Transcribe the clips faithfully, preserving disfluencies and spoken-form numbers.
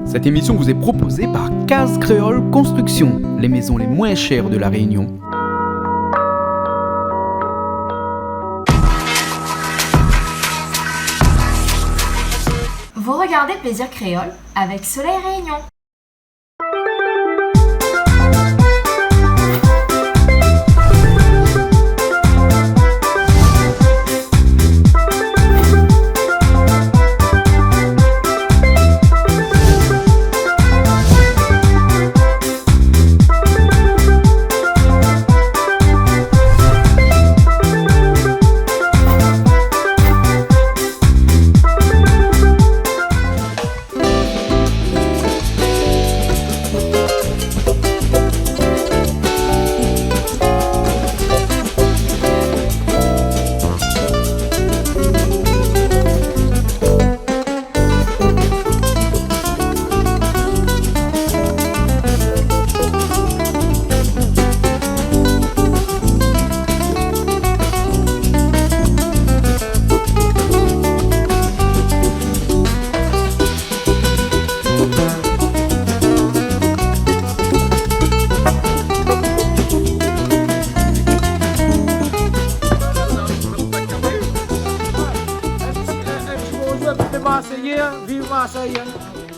Cette émission vous est proposée par Case Créole Construction, les maisons les moins chères de La Réunion. Vous regardez Plaisir Créole avec Soleil Réunion. Bonjour, tout lé Marseillais, hein. Vive Marseille, hein.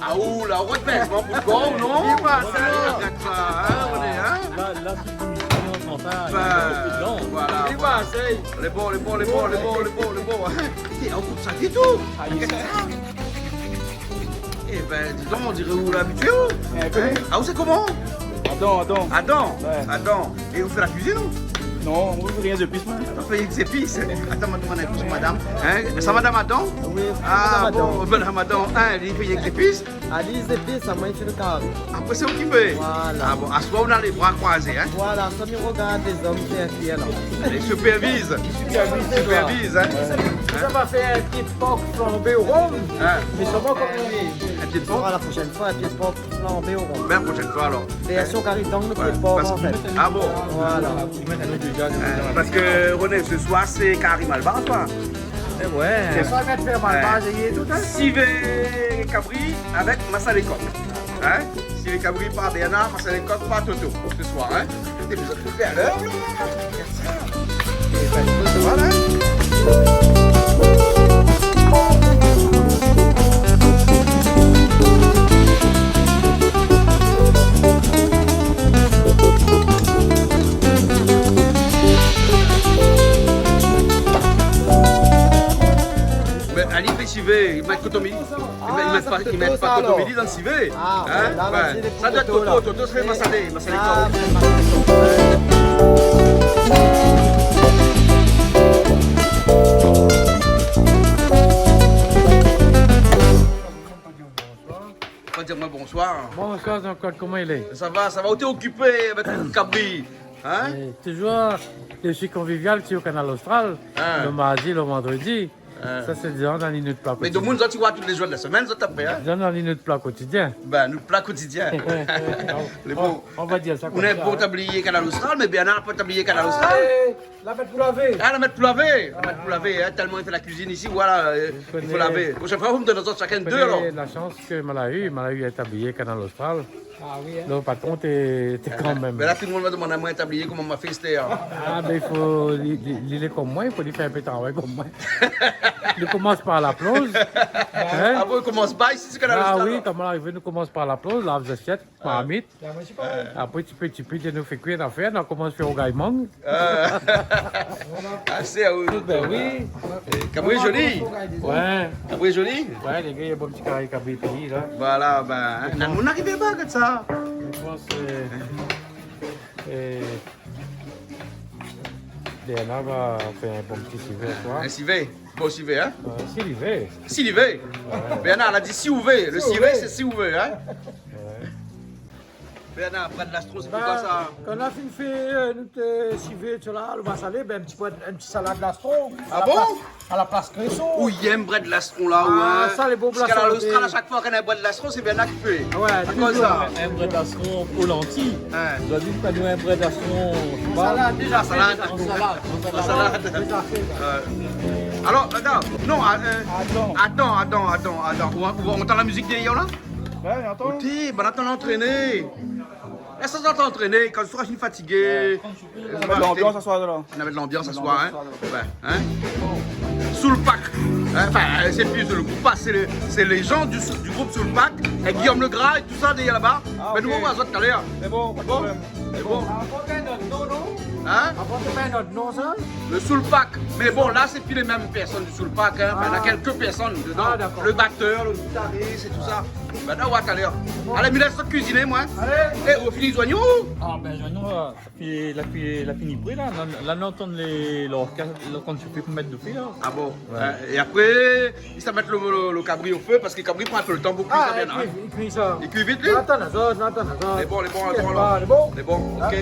Ah, ou la, ou répèt, mon bout de gor, non ? Vive Marseille. Arèt sa, hein, on est, hein ? La, la, c'est une ambiance, enfin, il y a beaucoup de gens. Ben, voilà, voilà. Vive Marseille. Lé bon, lé bon, lé bon, lé bon, lé bon, lé bon. Té, ou koup sa ditou. Ah, yes. Eh ben, dis donc, on dirait ou lé abitié, ou ? Eh ben. Hein ? Ah, ou sé koman ? Adam, Adam. Adam ? Ouais. Adam. É ou fé la kuizine, ou ? Non, ou fé rienk zépis, moin. Ou fé rienk zépis. Atann, ma domann in kou madam. Hein ? Oui. Sa, madam Adam ? Oui, madam Adam. Ah bon, madam Adam, hein, li fé rienk zépis. Ali, zépis, sa, moin, mi fé lo kari. Apré, sé ou ki fé ? Voilà. Ah bon, aswar, ou na lé bra kroizé, hein ? Voilà, sa, mi rogard lé zom fé in kuiyèr, la. Li superviz. Li superviz, li superviz, hein ? Ouais. Sa va fé in pié de por flanbé o rom. Hein ? Mé sa va kom... In pié de por ? Sra la proshèn foi, in pié de por flanbé o rom. Ben, la proshèn foi, alor. Vèrsion kari tang, lo pié de por, an fèt. Ouais. Parce que... Ah bon ? Voilà. Hein, parce que, René, ce soir, c'est kari malbar, quoi. Eh ouais. Sé sa, i mèt fé malbar, euh, é tout, hein. Sivé kabri avèk masalé kok. Hein ? Sivé kabri par Bernard, masalé kok par Toto, ce soir, hein. Té, zot i fé a lèr, la. Voilà. Mé ali i fé sivé, i mèt kotomili. I mèt, i mèt pa, i mèt pa kotomili dan lo sivé. Ah, sa, sé pou Toto, la. Hein ? Ouais. Sa doi èt Toto, Toto, sé masalé, masalé kok. Ah, sé masalé kok. Ou pa di amoin bonsoir. Bonsoir, Jean-Claude, koman i lé ? Sa va, sa va. Ou té okipé avèk lo kabri, hein ? Eh, toujour, je suis convivial, sur Kanal Austral, hein, le mardi, le vendredi. Hein. Sa, sé dan, dan nout pla kotidien. Mé domoun, zot i voi tout lé zour de la semèn, zot apré, hein ? Dan nout pla kotidien. Ben, nout pla kotidien. Lé bon. On, on va dire ça comme ça, hein. Ou na in bon tablié Kanal Austral, mé Bernard na pa tablié Kanal Austral. Ah, eh, la mèt pou lavé. Ah, la mèt pou lavé. La mèt pou lavé, hein, tèlman i fé la kuizine isi, voilà, euh, i fo lavé. Proshèn foi, ou done azot shakinn dé, alor. Ou koné la shans ke moin la u, moin la u in tablié Kanal Austral. Ah oui, hein. Lo patron té, té kan mèm. Mé la, tout domoun va domann amoin in tablié, koman ma fé astèr. Ah, ben, i fo, li, li, li lé kom moin, i fo li fé in pé travay kom moin. Nou komans par la plonz. Hein ? Ah bon, nou komans par isi, sé Kanal Austral, alor. Ah oui, kan moin la arivé, nou komans par la plonz, lav zasièt, marmit. Apré, ti pé, ti pé, nou fé kui nafèr, nou komans fé rougay mang. Ah. Ah, sé, ah oui. Ben oui. Eh, kabri zoli. Ouais. Kabri zoli. Ouais, lé gars, na in bon ti kari kabri péi, la. Voilà, ben, hein. Bon. Nou ariv pa, gard sa. Mi pans, euh, euh, Bernard va fé in bon ti sivé, koi. In sivé. Bon sivé, hein ? Ouais, si li vé. Si li vé. Ouais. Bernard la di si ou vé. Lo sivé, sé si ou vé, hein ? Ouais. Bernard, brèd lastron, sé pou koi sa ? Ben, kan nou la fine fé, euh, nout, euh, sivé, tout sa la, nou va salé, ben, in ti brèd, in ti salad lastron. Ah bon ? A la plas kréson. Ou i èm brèd lastron la, ou, hein ? Ah, sa lé bon. Parske la, Kanal Austral, a shak foi k'i na in brèd lastron, sé Bernard ki fé. Ouais, toujour. Akoz sa ? In brèd lastron o lanti. Hein. Zordi, nou na in brèd lastron, mi koné pa. An salad, déza fé, déza fé. An salad, an salad. Déza fé, sa. Euh, alor, atann, non, euh, atann, atann, atann, atann. Ou, ou antann la mizik dèrièr la ? Ouais, atann. Oté, banna tann antréné. Lès sa antréné, kan ou sra fine fatigé. Ouais. Nou va mèt lanbians aswar, la. Nou va mèt lanbians aswar, hein. Lanbians aswar, la. Ouais, hein. Soulpak. Hein, anfin, euh, sé pi le group, sé lé, sé lé jan du, du group Soulpak. É Guillaume Legras é tousa dèrièr laba. Ah, ok. Mé nou, nou va zot talèr. Sé bon, pa de problèm. Sé bon. Avan té in not non, non ? Hein ? Avan té pa in not non, sa ? Le Soulpak. Mé bon, la, sé pi lé mèm pèrsone du Soulpak, hein. Anfin, na kèlk pèrsone dedan. Ah, dakor. Le batèr, le gitaris é tousa. Bin, nou va talèr. Bon. Alé, mi lès sa kuiziné, moin. Alé. É, ou fini zoignon, ou ? Ah, bin, zoignon, la, sa fé, la fé, la fini pri, la. La, la, nou atann lé, lorkès, lorkès i fé pou mèt dosi, la. Ah bon ? Ouais. Euh, é apré, i sa mèt le, le, le kabri o fé, parske kabri i pran in pé le tan pou kui, sa, bien, hein. Ah, i kui, i kui sa. I kui vit, li ? Atann, atann, atann, atann. Lé bon, lé bon, lé bon, alor. Lé bon ? Lé bon, ok.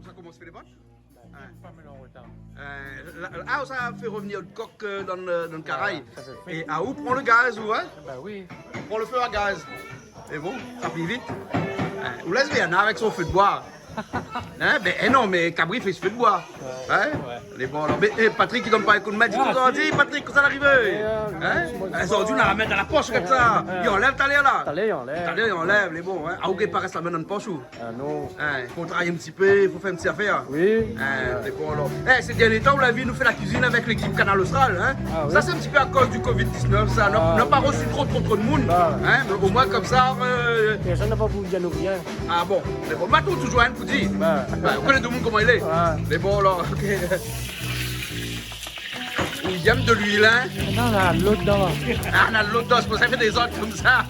Sa komans fé lé bot ? Bin, pa mal an retar. Euh, la, la, ah, sa fé revnir le kok, euh, dan le, dan le karay. Voilà, sa fé fri. É, ah, ou pran le gaz, ou, hein ? Bin oui. Pran le fé a gaz. É bon, sa fini vit. Hein, ou lès Bernard avèk son fé d'boi. Hein, bin, eh non, mé kabri i fé son fé d'boi. Ouais, ouais. Hein ? Lé bon, alor. Mé, eh, Patrick, i donn pa in kou d'min, di tout sa, si. Di, Patrick, kosa la arivé ? Hein ? Zordi, nou la mèt dan la posh, konmsa. Ouais, ouais. I anlèv talèr, la. Talèr, i anlèv. Talèr, i anlèv, lé bon, hein. Ah, ou gingn pa rès la min dan la posh, ou ? Ah non. Hein, fo travay in ti pé, fo fé in ti afèr. Oui. Hein, lé bon, alor. Eh, sé dernié tan, ou la vi, nou fé la kuizine avèk lékip Kanal Austral, hein. Ah oui. Sa, sé in ti pé akoz du covid dix-neuf, sa. Nou, nou la pa resu tro, tro, tro d'moun. Ba. Hein, mé omoin, konmsa, euh, pèrsone na pa pou dir anou rien. Ah bon, lé bon. Mé atann, toujour in pou dir. Ba. Ba, ou koné tout moun koman i lé. Ouais. Lé bon, alor, ok. Ou yèm de luil, hein ? Non, na lot dedan. Ah, na lot dedan, sé pou sa i fé dézord konmsa.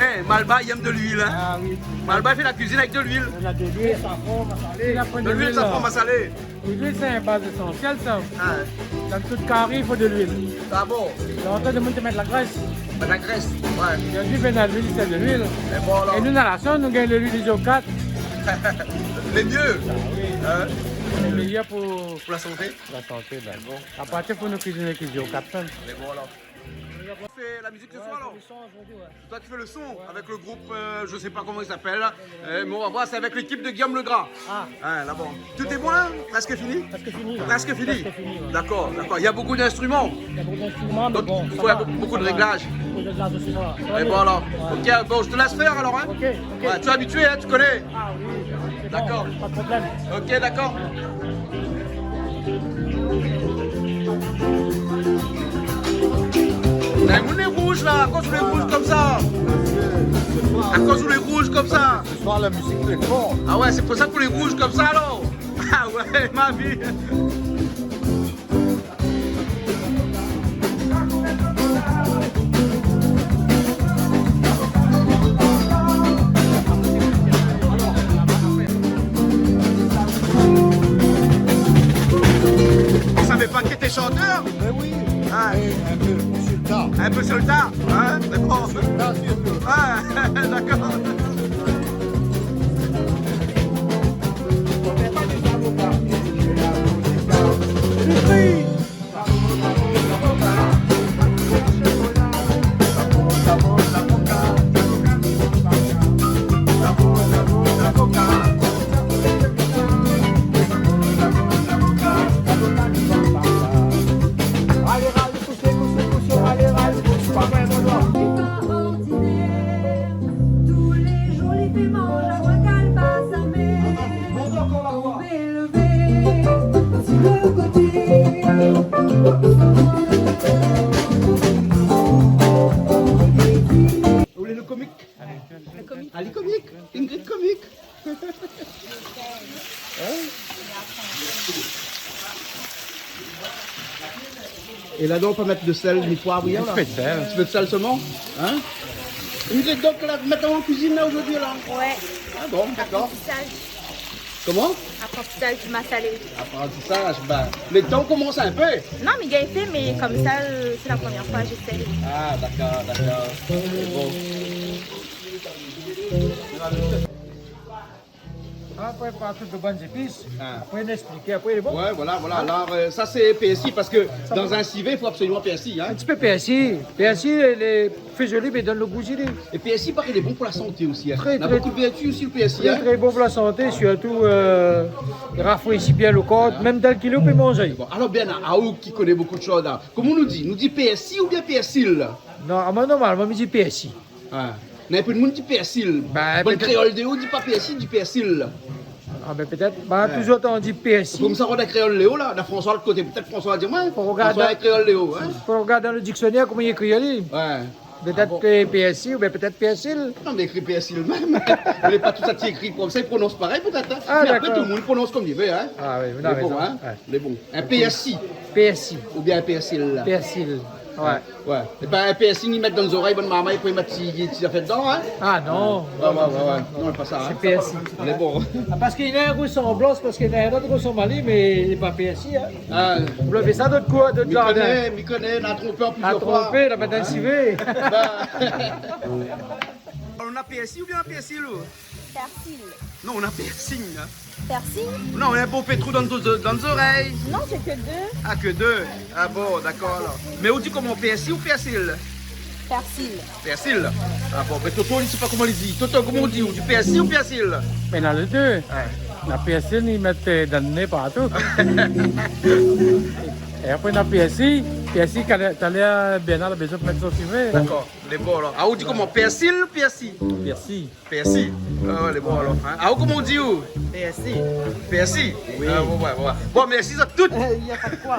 Eh, Malba i yèm de luil, hein ? Ah oui. Malba i fé la kuizine avèk de luil. Na de luil, safran, masalé. De luil, safran, masalé. Luil, sé in baz ésansièl, sa. Ah ouais. Dan tout kari, i fo de luil. Ah bon ? Lontan, demoun té mèt la grès. Mèt la grès, ouais. Zordi, bin, na luil, sé de luil. Mé bon, alor. É nou, na la shans, nou gingn de luil iziokat. Lé myé. Ah oui. Hein ? Lé méyèr pou... Pou la santé. La santé, bin. Bon. Apartir pou nou kuizine avèk iziokat, sa. Lé bon, alor. On fait la musique ce soir, alors ? Ouais, on fait le son aujourd'hui, ouais. Toi, tu fais le son avec le groupe, euh, je sais pas comment il s'appelle, euh, mais on va voir, c'est avec l'équipe de Guillaume Legras. Ah. Ouais, là-bas. Tout est bon, là ? Presque fini ? Presque fini, ouais. Presque fini ? Presque fini, ouais. D'accord, d'accord. Il y a beaucoup d'instruments. Il y a beaucoup d'instruments, mais bon, ça va, ça va. Donc, il faut beaucoup de réglages. Beaucoup de réglages aussi, voilà. Ça va aller. Et voilà. Ouais. Ok, bon, je te laisse faire alors, hein ? Ok, ok. Ouais, tu es habitué, hein, tu connais. Ah oui, c'est bon, pas de problème. D'accord. Ok, d'accord. Mé ou lé rouj la, akoz ou lé rouj konmsa ? Akoz ou lé rouj konmsa ? Ce soir, la musique est forte. Ah ouais, c'est pour ça que vous les rouges comme ça, alors. Ah ouais, ma vie. Vous savez pas qui était chanteur ? Mais oui. Ah. Mais un peu sur le tard. Un peu sur le tard, hein ? D'accord. Sur le tard, sur le... Ah, d'accord. Lé pa ordinèr, tou lé zour li fé manz amoin kalbas amèr. Tombé, lévé, si lo koté. Ou lé lo komik ? Lo komik. Ah, li komik. Ingrid komik. Hein ? É ladan, ou pé mèt de sèl, de poiv, rien, la ? In ti pé de sèl. In ti pé de sèl solman ? Hein ? Ingrid, donk, la, mintnan, an kuizine, la, zordi, la ? Ouais. Ah bon, d'accord. Aprantisaz. Koman ? Aprantisaz di masalé. Aprantisaz, bin, lo tan i komans in pé. Non, mi gingn fé, mé konmsa, euh, sé la promièr foi, j'essaye. Ah, d'accord, d'accord. Bon. Apré, par tout de bonnes épices. Ah. Apré, nou ésplik. Apré, lé bon. Ouais, voilà, voilà. Hein ? Alors, euh, ça, c'est persil, parce que dans un civet, il faut absolument persil, hein. In ti pé pèrsi. Pèrsi, lé, lé, fé zoli, mé i donn lo gou, zoli. É pèrsi, paré, lé bon pou la santé osi, hein. Très, très, na bonpé de vèrtu osi, lo pèrsi, hein. Très, très bon pou la santé, sirtou, euh, i rafréshi bien lo kor, mèm dan lo kilo, ou pé manzé. Bon, alors, Bernard, aou ki koné bonpé de shoz, la, koman nou di ? Nou di pèrsi oubien pèrsil ? Non, amoin, normalman, mi di pèrsi. Ah. Néna bonpé de moun i di pèrsil. Bin, bann kréol de o i di pa pèrsi, i di pèrsil. Ah, bin, pétèt. Bin, ouais, touzour antann di pèrsi. Konmsa, kan néna kréol léo, la, néna François lot koté. Pétèt François va di, ouais, François dan, kréol léo, hein. Fo rogard dan lo diksionèr koman i ékri ali. Ouais. Pétèt pèrsi oubien pétèt pèrsil. Ah bon ? Non, mé i ékri pèrsil mèm. Mé pa tout sak i ékri konmsa i prononss parèy, pétèt, hein. Ah, d'accord. Mé apré, tout lo moun i prononss konm li vé, hein. Ah oui, ou na rézon. Mé bon, hein. Ouais. Lé bon. In pèrsi. Pèrsi. Oubien in pèrsil, la. Pèrsil. Ouais. Ouais. É pa in pèrsi i mèt dan zorèy, bann marmay, pou i mèt ti, ti zafèr dedan, hein ? Ah non. Ouais, ouais, ouais, ouais. Non, pa sa, hein. Sé pèrsi. Lé bon. Ah, parske néna in rosanblans, parske néna in ot rosanm ali, mé lé pa pèrsi, hein. Ah. Ou la vi sa dan out kour, dan out zardin. Mi koné, mi koné, la tronpé an plizièr foi. La tronpé, la mèt dan lo sivé. Bin. Nou na pèrsi oubien pèrsil, ou ? Pèrsil. Non, nou na pèrsi, hein. Pèrsi ? Non, néna bonpé trou dan, dan zorèy. Non, sé ke dé. Ah, ke dé. Ah bon, d'accord, alors. Mé ou di koman, pèrsi ou pèrsil ? Pèrsil. Pèrsil. Ah bon, mé Toto, li sé pa koman li di. Toto, koman ou di ? Ou di pèrsi ou pèrsil ? Mé na lé dé. Ouais. Na pèrsil, i mèt, euh, dan lo né partou. É apré, na pèrsi. Pèrsi, talèr, talèr, Bernard la bezoin mèt son sivé. D'accord. Lé bon, alor. Ah, ou di koman, pèrsil ou pèrsi ? Pèrsi. Pèrsi. Ah ouais, lé bon, alor. Hein ? Ah, ou koman ou di, ou ? Pèrsi. Pèrsi ? Oui. Ah, bon, ouais, ouais. Bon, mèrsi zot tout. Euh, y a pas de quoi.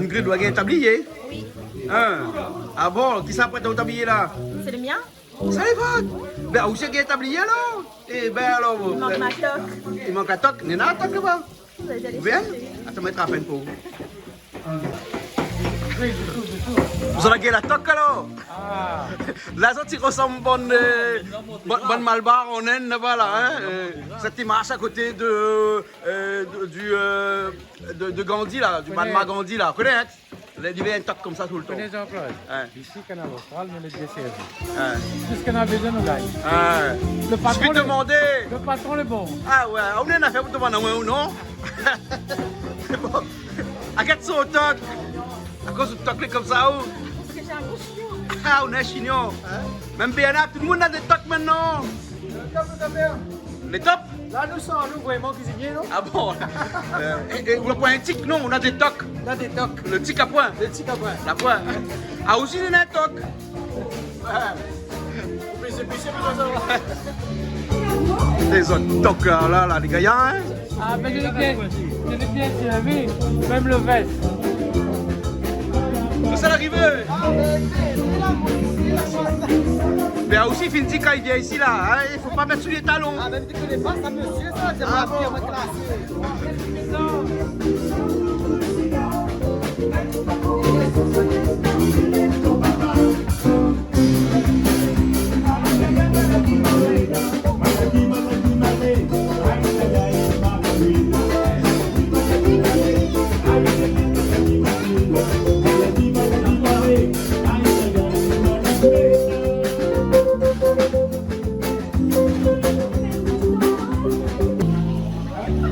Ingrid, ou la gingn tablié ? Oui. Hein ? Ah bon, kisa la prèt aou tablié, la ? Sé lo mien. Sa lé vré ? Bin, ou sé gingn tablié, alor ? Eh bin, alor, i mank ma tok. I mank la tok. Néna la tok laba. Ou vé alé shèrshé ? Atann, mi trap in pou ou. Zot la gingn la tok, alor ? Ah. La, zot i rosanm bann, euh, bann, bann Malbar an Inde, laba, la, hein. Euh, sèt i marsh a koté de, euh, de, du, euh, de, de Gandhi, la, du Mahatma Gandhi, la. Ou koné, hein ? Li vé in tok konmsa toultan. Koné, Jean-Claude. Ouais. Isi, Kanal Austral, nou lé désèrvi. Ouais. Tout sak nou la bezoin, nou gingn. Ouais. Lo patron, lo patron lé bon. Suffit de demander. Ah ouais, ou néna in afèr pou domann amoin, ou non ? Bon. Agèt son tok. Akoz out tok lé konmsa, ou ? Ah, ou na shignon. Hein ? Mèm Bernard, tout le monde na dé tok maintenant. Top, top, top. Lé top ? La, nou sort, nou, vréman kizinié, non ? Ah bon ? Euh, é, é, ou la poin in tik, non, ou na dé tok. Na dé tok. Le tik la poin. Le tik la poin. La poin. Ah, osi, li na in tok. Ah. Ou pé zépis, mé sa va. Lé zot tok, la, la, lé gayar, hein ? Ah, mé lé bien, lé bien, tu as vu, mèm le vès. Sa la arivé. Bin, osi, fine di kan i vien isi, la, hein, i fo pa mèt sou lé talon. Ah, mèm tu connais pas ça, monsieur, ça, c'est... Ah bon ? Bien classé.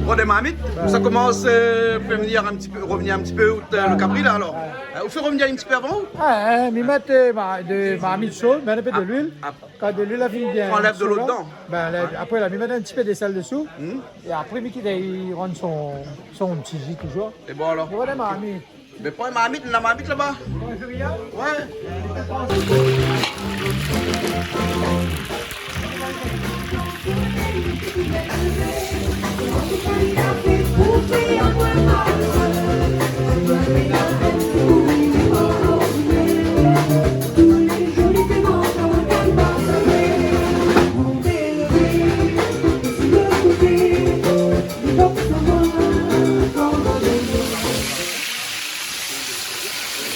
Bon, dé marmit, sa komans, euh, fé vnir in ti pé, revnir in ti pé, euh, le kabri la, alor. Euh, ou fé revnir in ti pé avan, ou ? Ah, hein, mi mèt, euh, ma-, de marmit sho, mèt in pé de luil. Ah, ah. Kan de luil la fine bien sho la, ou anlèv de lo dedan. Bin, la, apré la, mi mèt in ti pé de sèl desou. Hmm. É apré, mi kit ali rann son, son ti ji toujour. É bon, alor ? Voilà, marmit. Mé pran marmit, la marmit laba. Ouais.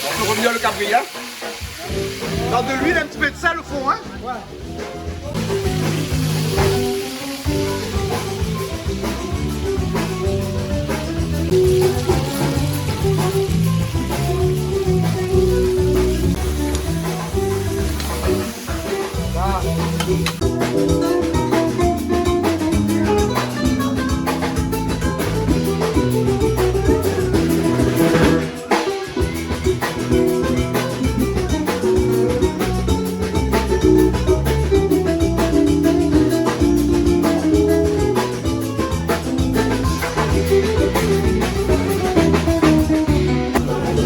On peut revenir le cabri, hein. Dans de l'huile, un petit peu de sel au fond, hein. Ouais.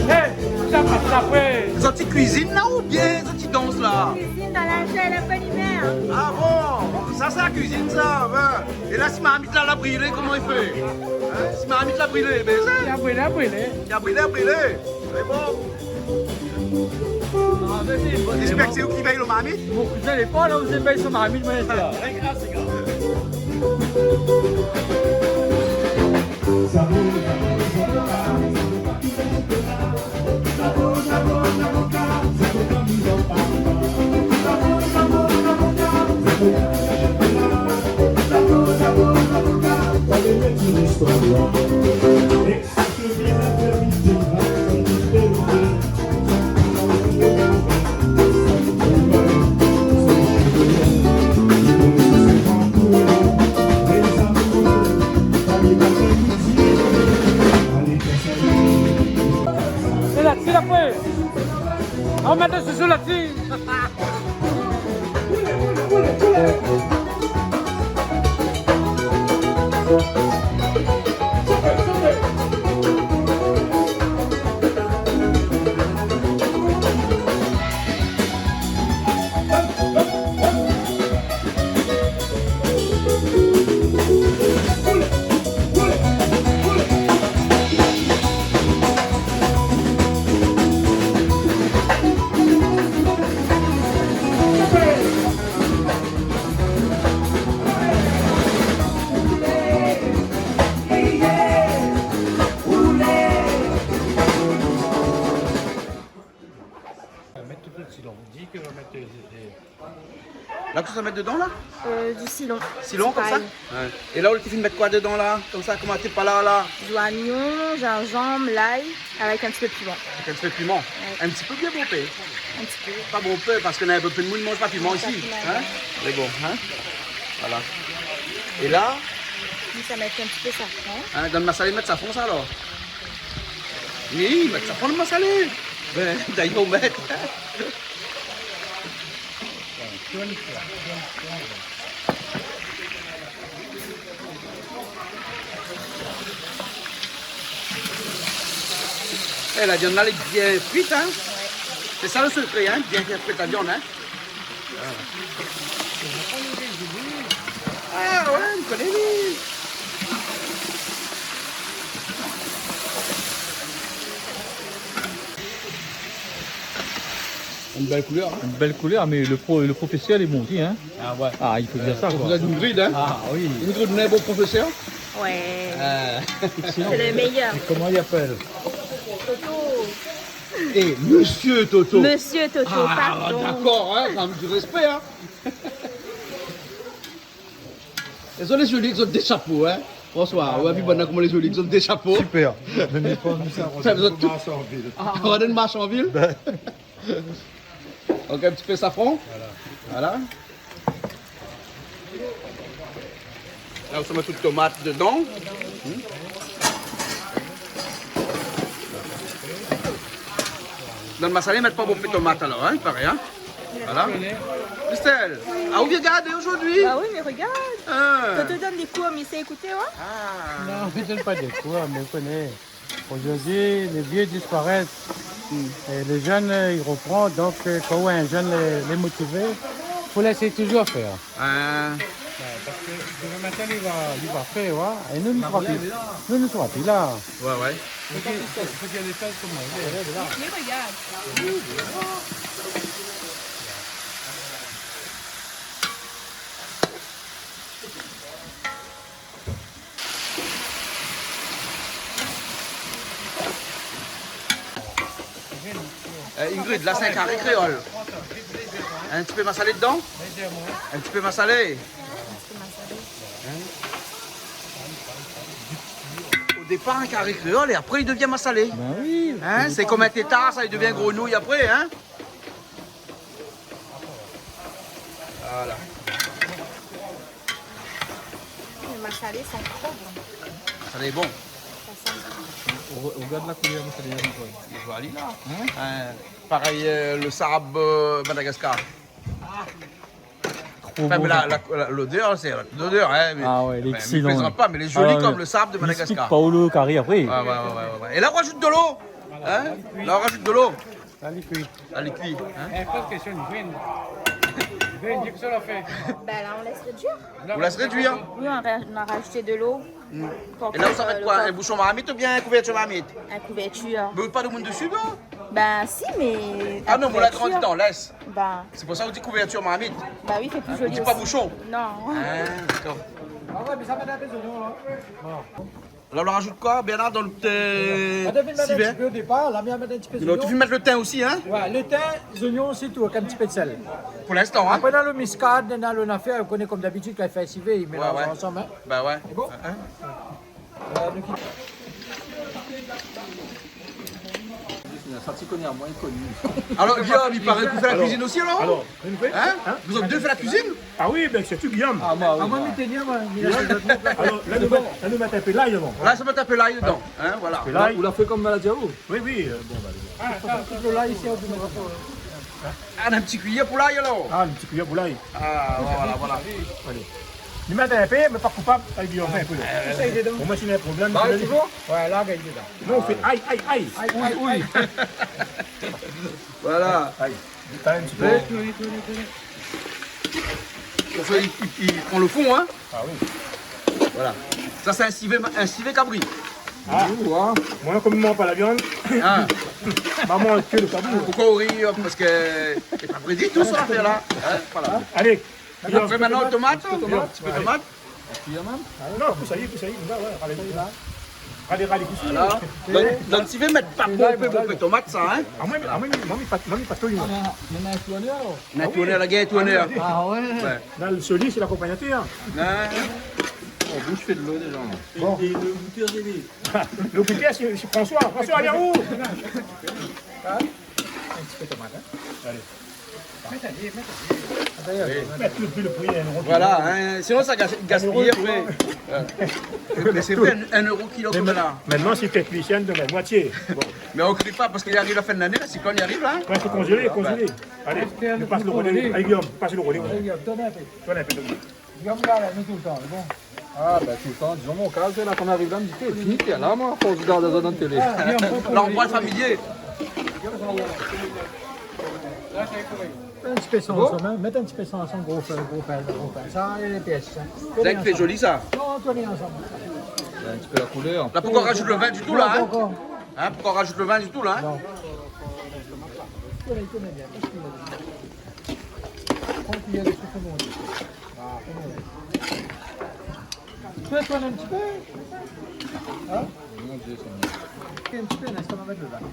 Hey, sa pas sa, ouais. Zot i kuizine la oubien zot i dans la ? Kuizine dan la joie et la bonne humeur. Ah bon ? Sa, sa kuizine sa, ouais. É la, si marmit la, la brilé, koman i fé ? Hein ? Si marmit la brilé, bin sa. La brilé, la brilé. La brilé, la brilé. Lé bon. Ah, mé si, bon, lé bon. J'espère que c'est vous qui veillez le marmite. Mon cousin, il est pas là, vous êtes veillé sur marmite, moi, j'étais là. Sé la, sé la fé. On va mettre ce jeu là-dessus. Mèt in pé de silon. Di ke va mèt, euh, La, kosa ou sa mèt dedan la ? Euh, du silon. Silon, konmsa ? Pareil. Ouais. É la, ou la fine mèt koi dedan la ? Konmsa, koman té pa la la ? Zoignon, zinzanm, lay, avèk in ti pé piman. Avèk in ti pé piman. Ouais. In ti pé, bien bonpé. In ti pé. Pa bonpé, parske na in pé de moun i manz pa piman isi. Non, pa piman, non. Hein ? Mé bon, hein ? Voilà. É la ? Mi sa mèt in ti pé safran. Hein, dan le masalé, mèt safran sa alor ? Oui, mèt safran dan le masalé. Bin, d'ailleurs, mèt. É, la viann la lé bien frit, in. Oué. Sé sa lo sekré, in, bien fé frit la viann, in. Voilà. Ah oué, mi koné, oui. Une belle couleur, hein. Une belle couleur, mais le pro-, le professeur, il est bon aussi, hein. Ah ouais. Ah, il faut dire ça, quoi. Professeur Ingrid, hein. Ah oui. Ingrid, on a un bon professeur. Ouais. Euh. Excellent. C'est le meilleur. Et comment il appelle ? Toto. Eh, monsieur Toto. Monsieur Toto, pardon. Ah, d'accord, hein, quand même du respect, hein. Zot lé zoli, zot dé shapo, in. François, ah, ou la vi banna koman lé zoli, zot dé shapo. Super. Mé mi pran sa, sa, zot tout marsh an vil. Ah, zot marsh an vil. Bin. Donk, in ti pé safran. Voilà. Voilà. La, ou sa mèt tout tomat dedan. Hmm. Dan masalé, mèt pa bonpé tomat alor, in, parèy, in. Voilà. Christelle, ah, ou vien gardé zordi ? Bah oui, mais regarde. Hein. Quand on donne des cours, mais c'est écouté, hein ? Ah. Non, mi donn pa dé kour, mé ou koné. Zordi, lé vié i disparèt. Hmm. É lé jenn, euh, i ropran. Donk, euh, kan ou na in jenn, euh, lé motivé, fo lès touzour fèr. Ah. Ouais, parske domin matin, li va, li va fé, ouais. É nou, nou sra pi la. Nou, nou sra pi la. Ouais, ouais. Fo dir, fo dir lé shoz koman i lé. Li, li regard. Eh, Ingrid, la, sé in kari kréol. In ti pé masalé dedan ? In ti pé masalé ? O dépar, in kari kréol é apré, li devien masalé. Bin oui. In ? Sé konm in tétar, sa, li devien grenouy apré, in ? Voilà. Lé masalé i san tro bon. Masalé lé bon. Sa i san bon. Re-, regard la koulèr masalé la, Nicole. Lé zoli, la. In ? Euh, parèy, euh, lo sab, euh, Madagascar. Tro bon. Anfin, mé la, la, la, lodèr, sé lodèr, in, mé, ah ouais, lé excellent, mé mi plézant pa, mé lé zoli konm lo sab de Madagascar. Ah ouais. Li spik pa lo kari apré. Ouais, ouais, ouais, ouais, ouais. É la, ou rajout dolo. In ? La, ou rajout dolo. La, li kui. La, li kui, in ? Eh, pas de question, Vin. Vin, di kosa ou la fé. Ben là, on laisse réduire. Ou lès réduir. Oui, on ra-, on a rajouté de l'eau. Hmm. É la, ou sa mèt koi ? In boushon marmit oubien in kouvèrtir marmit ? In kouvèrtir. Mé pa de moun dési, non ? Ben si, mé... Ah non, ou la agrandi dan, lès. Ben. Sé pou sa ou di kouvèrtir marmit. Ben oui, i fé pli zoli osi. Ou di pa boushon. Non. Ah, dakor. Ah ouais, mé sa va mèt in pé zoignon, la. Voilà. La, ou rajout koi, Bernard, dan lo, euh, sivé ? Madam, ou mèt in ti pé o dépar, la, mi mèt in ti pé zoignon. Ou fine mèt lo tin osi, in ? Ouais, lo tin, zoignon, sé tou, avèk in ti pé de sèl. Pou linstan, in ? Apré, néna lo miskad, néna lo nafèr, ou koné konm dabitid, kan i fé sivé, i mélanz ansanm, in. Bah ouais. Sé bon ? In ? Euh, nou kit. Santi koné amoin koni. Alor, Guillaume, i paré ou fé la kuizine osi, alor ? Alor, in ? Zot dé i fé la kuizine ? Ah oui, bin, sirtou Guillaume. Ah, moin, oui. Ah, moin, mi té bien, moin. Alor, la, nou mèt, la, nou mèt in pé lay dedan. La, sa mèt in pé lay dedan, in, voilà. Ou la fé konm maladi a ou ? Oui, oui, euh, bon, bah, alé. Ah, sa, tout lo lay isi, ou pé mèt. Ah, in ti kuiyèr pou lay, alor ? Ah, in ti kuiyèr pou lay. Ah, voilà, voilà. Alé. Li mèt in pé, mé pa koupab, avèk Guillaume, in pé. Tousa lé dedan. Bon, moin, si néna in problèm, bah, sé bon. Ouais, la, gard dedan. Non, ou fé ay, ay, ay. Ay, ay, ay. Voilà. Ay. Détay in ti pé. Konmsa, li, li, li pran lo fon, in. Ah oui. Voilà. Sa, sé in sivé ma-, in sivé kabri. Ah. Ou, in. Moin, konm mi manz pa la viann, ah, momon, ke lo kabri. Poukoi ou ri ? Parske sé pa vré ditou, sa, lafèr la. In, voilà. Alé. Apré, mintnan, tomat, in ti pé tomat. Non, pou sa i lé, pou sa i lé, ouais, alé. Alé, alé, pou sa i lé. Voilà. Donk, donk, si ou vé mèt pa bonpé, bonpé tomat, sa, in. Ah, moin, moin, moin, mi pa, moin, mi pa touy, moin. Ah, mé, mé, mé, tournèr, alor. Mé tournèr, la gèr tournèr. Ah ouais. Ouais. La, lo soli, sé lakonpagnatèr. Ouais. Oh, boush i fé dolo déza, la. Bon. É, é lo goutèr, sé li. Lo goutèr, sé, sé François. François, alé, ou ? In ti pé tomat, in ? Alé. Mèt ali, mèt ali. Mèt tout lo pri, in éro kilo. Voilà, hein, sinon sa gas-, gaspiy apré. Mé sé vré, in, in éro kilo konmsa la. Mintnan, si ou lé technicien, donn la moitié. Bon. Mé ou kri pa parské i ariv la fin de lané, la siklone i ariv la, hein. Ouais, fo konzélé, konzélé. Alé, pass lo rolé. Alé, Guillaume, pass lo rolé. Alé, Guillaume, tourn in pé. Tourn in pé, tourn. Guillaume, la, la, nou toultan, lé bon. Ah, bin, toultan, dizon, mon ka, sé la kan mi ariv la, mi di, té, fini, té, la, moin, a fors de gard sa dann télé. Ah, Guillaume, bon, bon. Lanvoi familié. Mèt in ti pé san ansanm, hein. Mèt in ti pé san ansanm, gro fé, gro fé, gro fé. Sa, é lé pièce, hein. Sa i fé zoli, sa. Non, tourn ansanm. Néna in ti pé la koulèr. La, pankor razout lo vin ditou, la, hein ? Non, pankor. Hein, pankor razout lo vin ditou, la, hein ? Non. Tourn, tourn bien, pass ke... Pran in kiyèr de souf, mon dié. Ah, koman ? Ou vé tourn in ti pé ? Hein ? In ti pé, la, sa va mèt lo vin.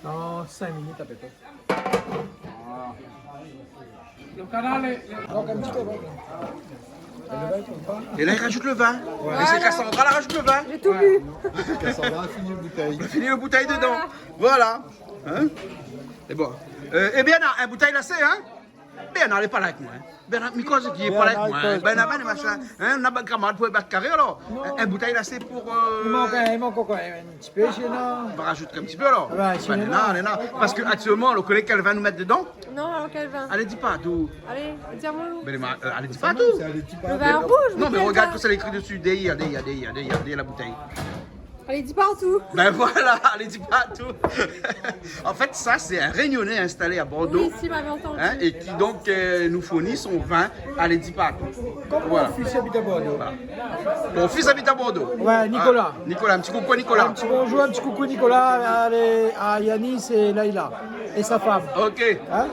Dann sink minit, a pé pré. Donk, in ti pé, ouais. É la, i razout lo vin. Ouais. É sé Cassandra la razout lo vin. J'ai tout bu. Cassandra la fini lo boutèy. La fini lo boutèy dedan. Voilà. Voilà. Hein ? É bon. Euh, é Bernard, in boutèy la sé, hein ? Bernard lé pa la avèk moin, hein. Bernard, mi koz ki lé pa la avèk moin, hein. Bernard, Bernard, machin. Hein, nou na kamarad pou bat karé, alor. Non. In, in boutèy la sé pou, euh... I mank, i mank ankor in ti pé, sinon. Nou va razout in ti pé, alor. Ouais, sinon. Néna, néna. Parské aktièlman, ou koné kèl vin nou mèt dedan ? Non, alor kèl vin ? Alé, di pa tout. Alé, di amoin. Mé lé ma-, euh, alé, di pa tout. Lo vin rouz, non, mé rogard kosa lé ékri dési. Dèrièr, dèrièr, dèrièr, dèrièr, dèrièr la boutèy. Alé, di pa tout. Bin voilà, alé, di pa tout. An fèt, sa sé in Rényoné instalé a Bordo. Oui, si, m'avé antandu. Hein, é ki donk, euh, nou fourni son vin, alé, di pa tout. Konm mon fis i abit a Bordo. Voilà. Ton fis i abit a Bordo. Ouais, Nicolas. Ah, Nicolas, in ti koukou à Nicolas. In ti bonzour, in ti koukou Nicolas, alé, à Yanis et Laïla et sa femme. Ok. Hein ?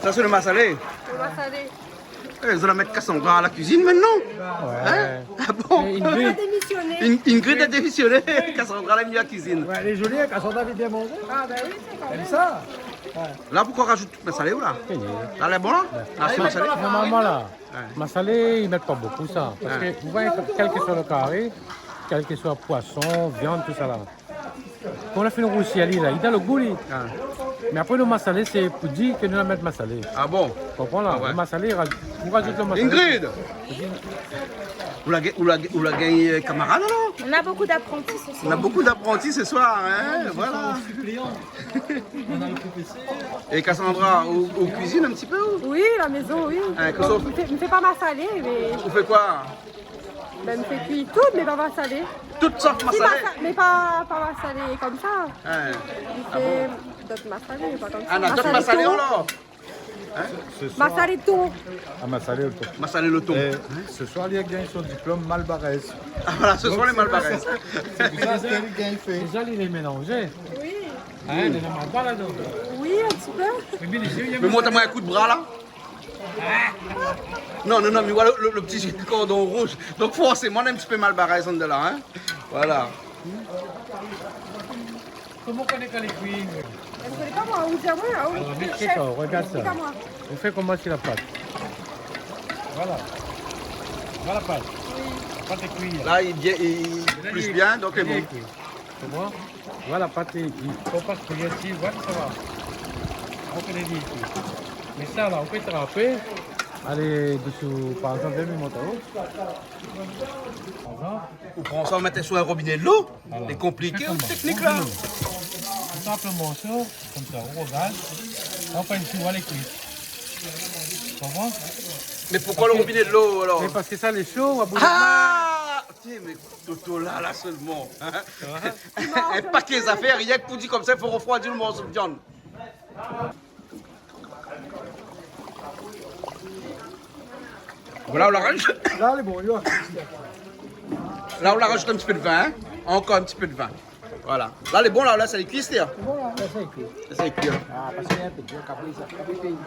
Sa sé lo masalé. Lo masalé. Eh, zot la mèt Cassandra a la kuizine mintnan. Ouais. Hein ? Ah bon ? Ingrid la démisioné. In-, Ingrid la démisioné. Cassandra la mèt a la kuizine. Ouais, lé zoli, hein, Cassandra i fé bien manzé. Ah, bin oui, sé kan mèm. Èm sa. Ouais. La, pankor razout masalé ou la ? Fini. La lé bon la ? Ouais. La, sé masalé. Normalman la, masalé, i mèt pa bonpé sa. Parské, ou voi, kèl ke soi lo kari, kèl ke soi poison, viann, tousala. Kan la fine rousi ali la, li done lo gou, li. Ah. Mé apré, lo masalé, sé pou dir ke nou la mèt masalé. Ah bon ? Konpran la ? Ah ouais. Lo masalé, i raz-, ou razout lo masalé. Ingrid ! Ou la gagn-, ou la, ou la gagn, euh, kamarad, alor ? On a beaucoup d'apprentis ce soir. On a beaucoup d'apprentis ce soir, hein, voilà. Ce soir, suppléant. On a le professeur. É Cassandra, ou, ou kuizine in ti pé, ou ? Oui, la maison, oui. Hein, kosa ou fé ? Mi fé, mi fé pa masalé, mé... Ou fé koi ? Bin, mi fé kui tout, mé pa masalé. Tout sof masalé ? Si, masa-, mé pa, pa masalé konmsa. Hein. Ah bon ? Mi fé dot masalé, mé pa konmsa. Ah, non, dot masalé, masalé, toron. Alor ? Hein ? Ce soir... Masalé toron. Ah, masalé lo toron. Masalé lo toron. Eh, ce soir, li la gagn son diplôme malbarès. Ah, voilà, ce soir, lé malbarès. Sé pou sa, sé li ki fé. Déza, li lé mélanzé. Oui. Hein, li lé malbar ladan. Oui, in ti pé. Mé bien, li lé... Mé mont amoin in kou d'bra, la. Non, non, non, mé voilà lo, lo, lo ti kordon rouz. Donk, forséman, néna in ti pé malbarès anndan la, hein. Voilà. Koman ou koné kan lé kui ? Mi koné pa, moin, ou di amoin, hein, ou... Alor, mi fé, chef, rogard sa. Esplik amoin. Ou fé koman si la pat ? Voilà. Voilà la pat. Oui. La pat lé kui, hein. La, li lé bien, li plis bien, donk lé bon. Lé kui. Ou voi ? Voilà, pat, li, li, fo pa kouy isi, voilà, sa va. Ou koné li, li. Mé sa la, ou pé trapé. Alé, dosou, par égzanp, vien mi mont anlèr. Par égzanp. Ou pran sa, ou mèt sou in robiné dolo. Voilà. Lé konpliké, out téknik la. Ou trap lo morso, konmsa, ou rogard. Apré, isi, ou lé kui. Ou konpran ? Mé poukosa lo robiné dolo, alor ? Mé parské sa lé sho, ou la bouzin... Ah ! Tiens, mé Toto la, la sèlman, hein ? Ouais. In paké zafèr, rienk pou di konmsa, i fo refroidi lo morso viann. Voilà, ou la razout. La, lé bon, li va. La, ou la razout in ti pé d'vin, hein ? Ankor in ti pé d'vin. Voilà. La, lé bon, la, la, sa lé kui, sé, hein ? Lé bon, la, la, sa lé kui. Sa lé kui, hein ? Ah, parské lé in pé dir, kapré sa, kapré péi.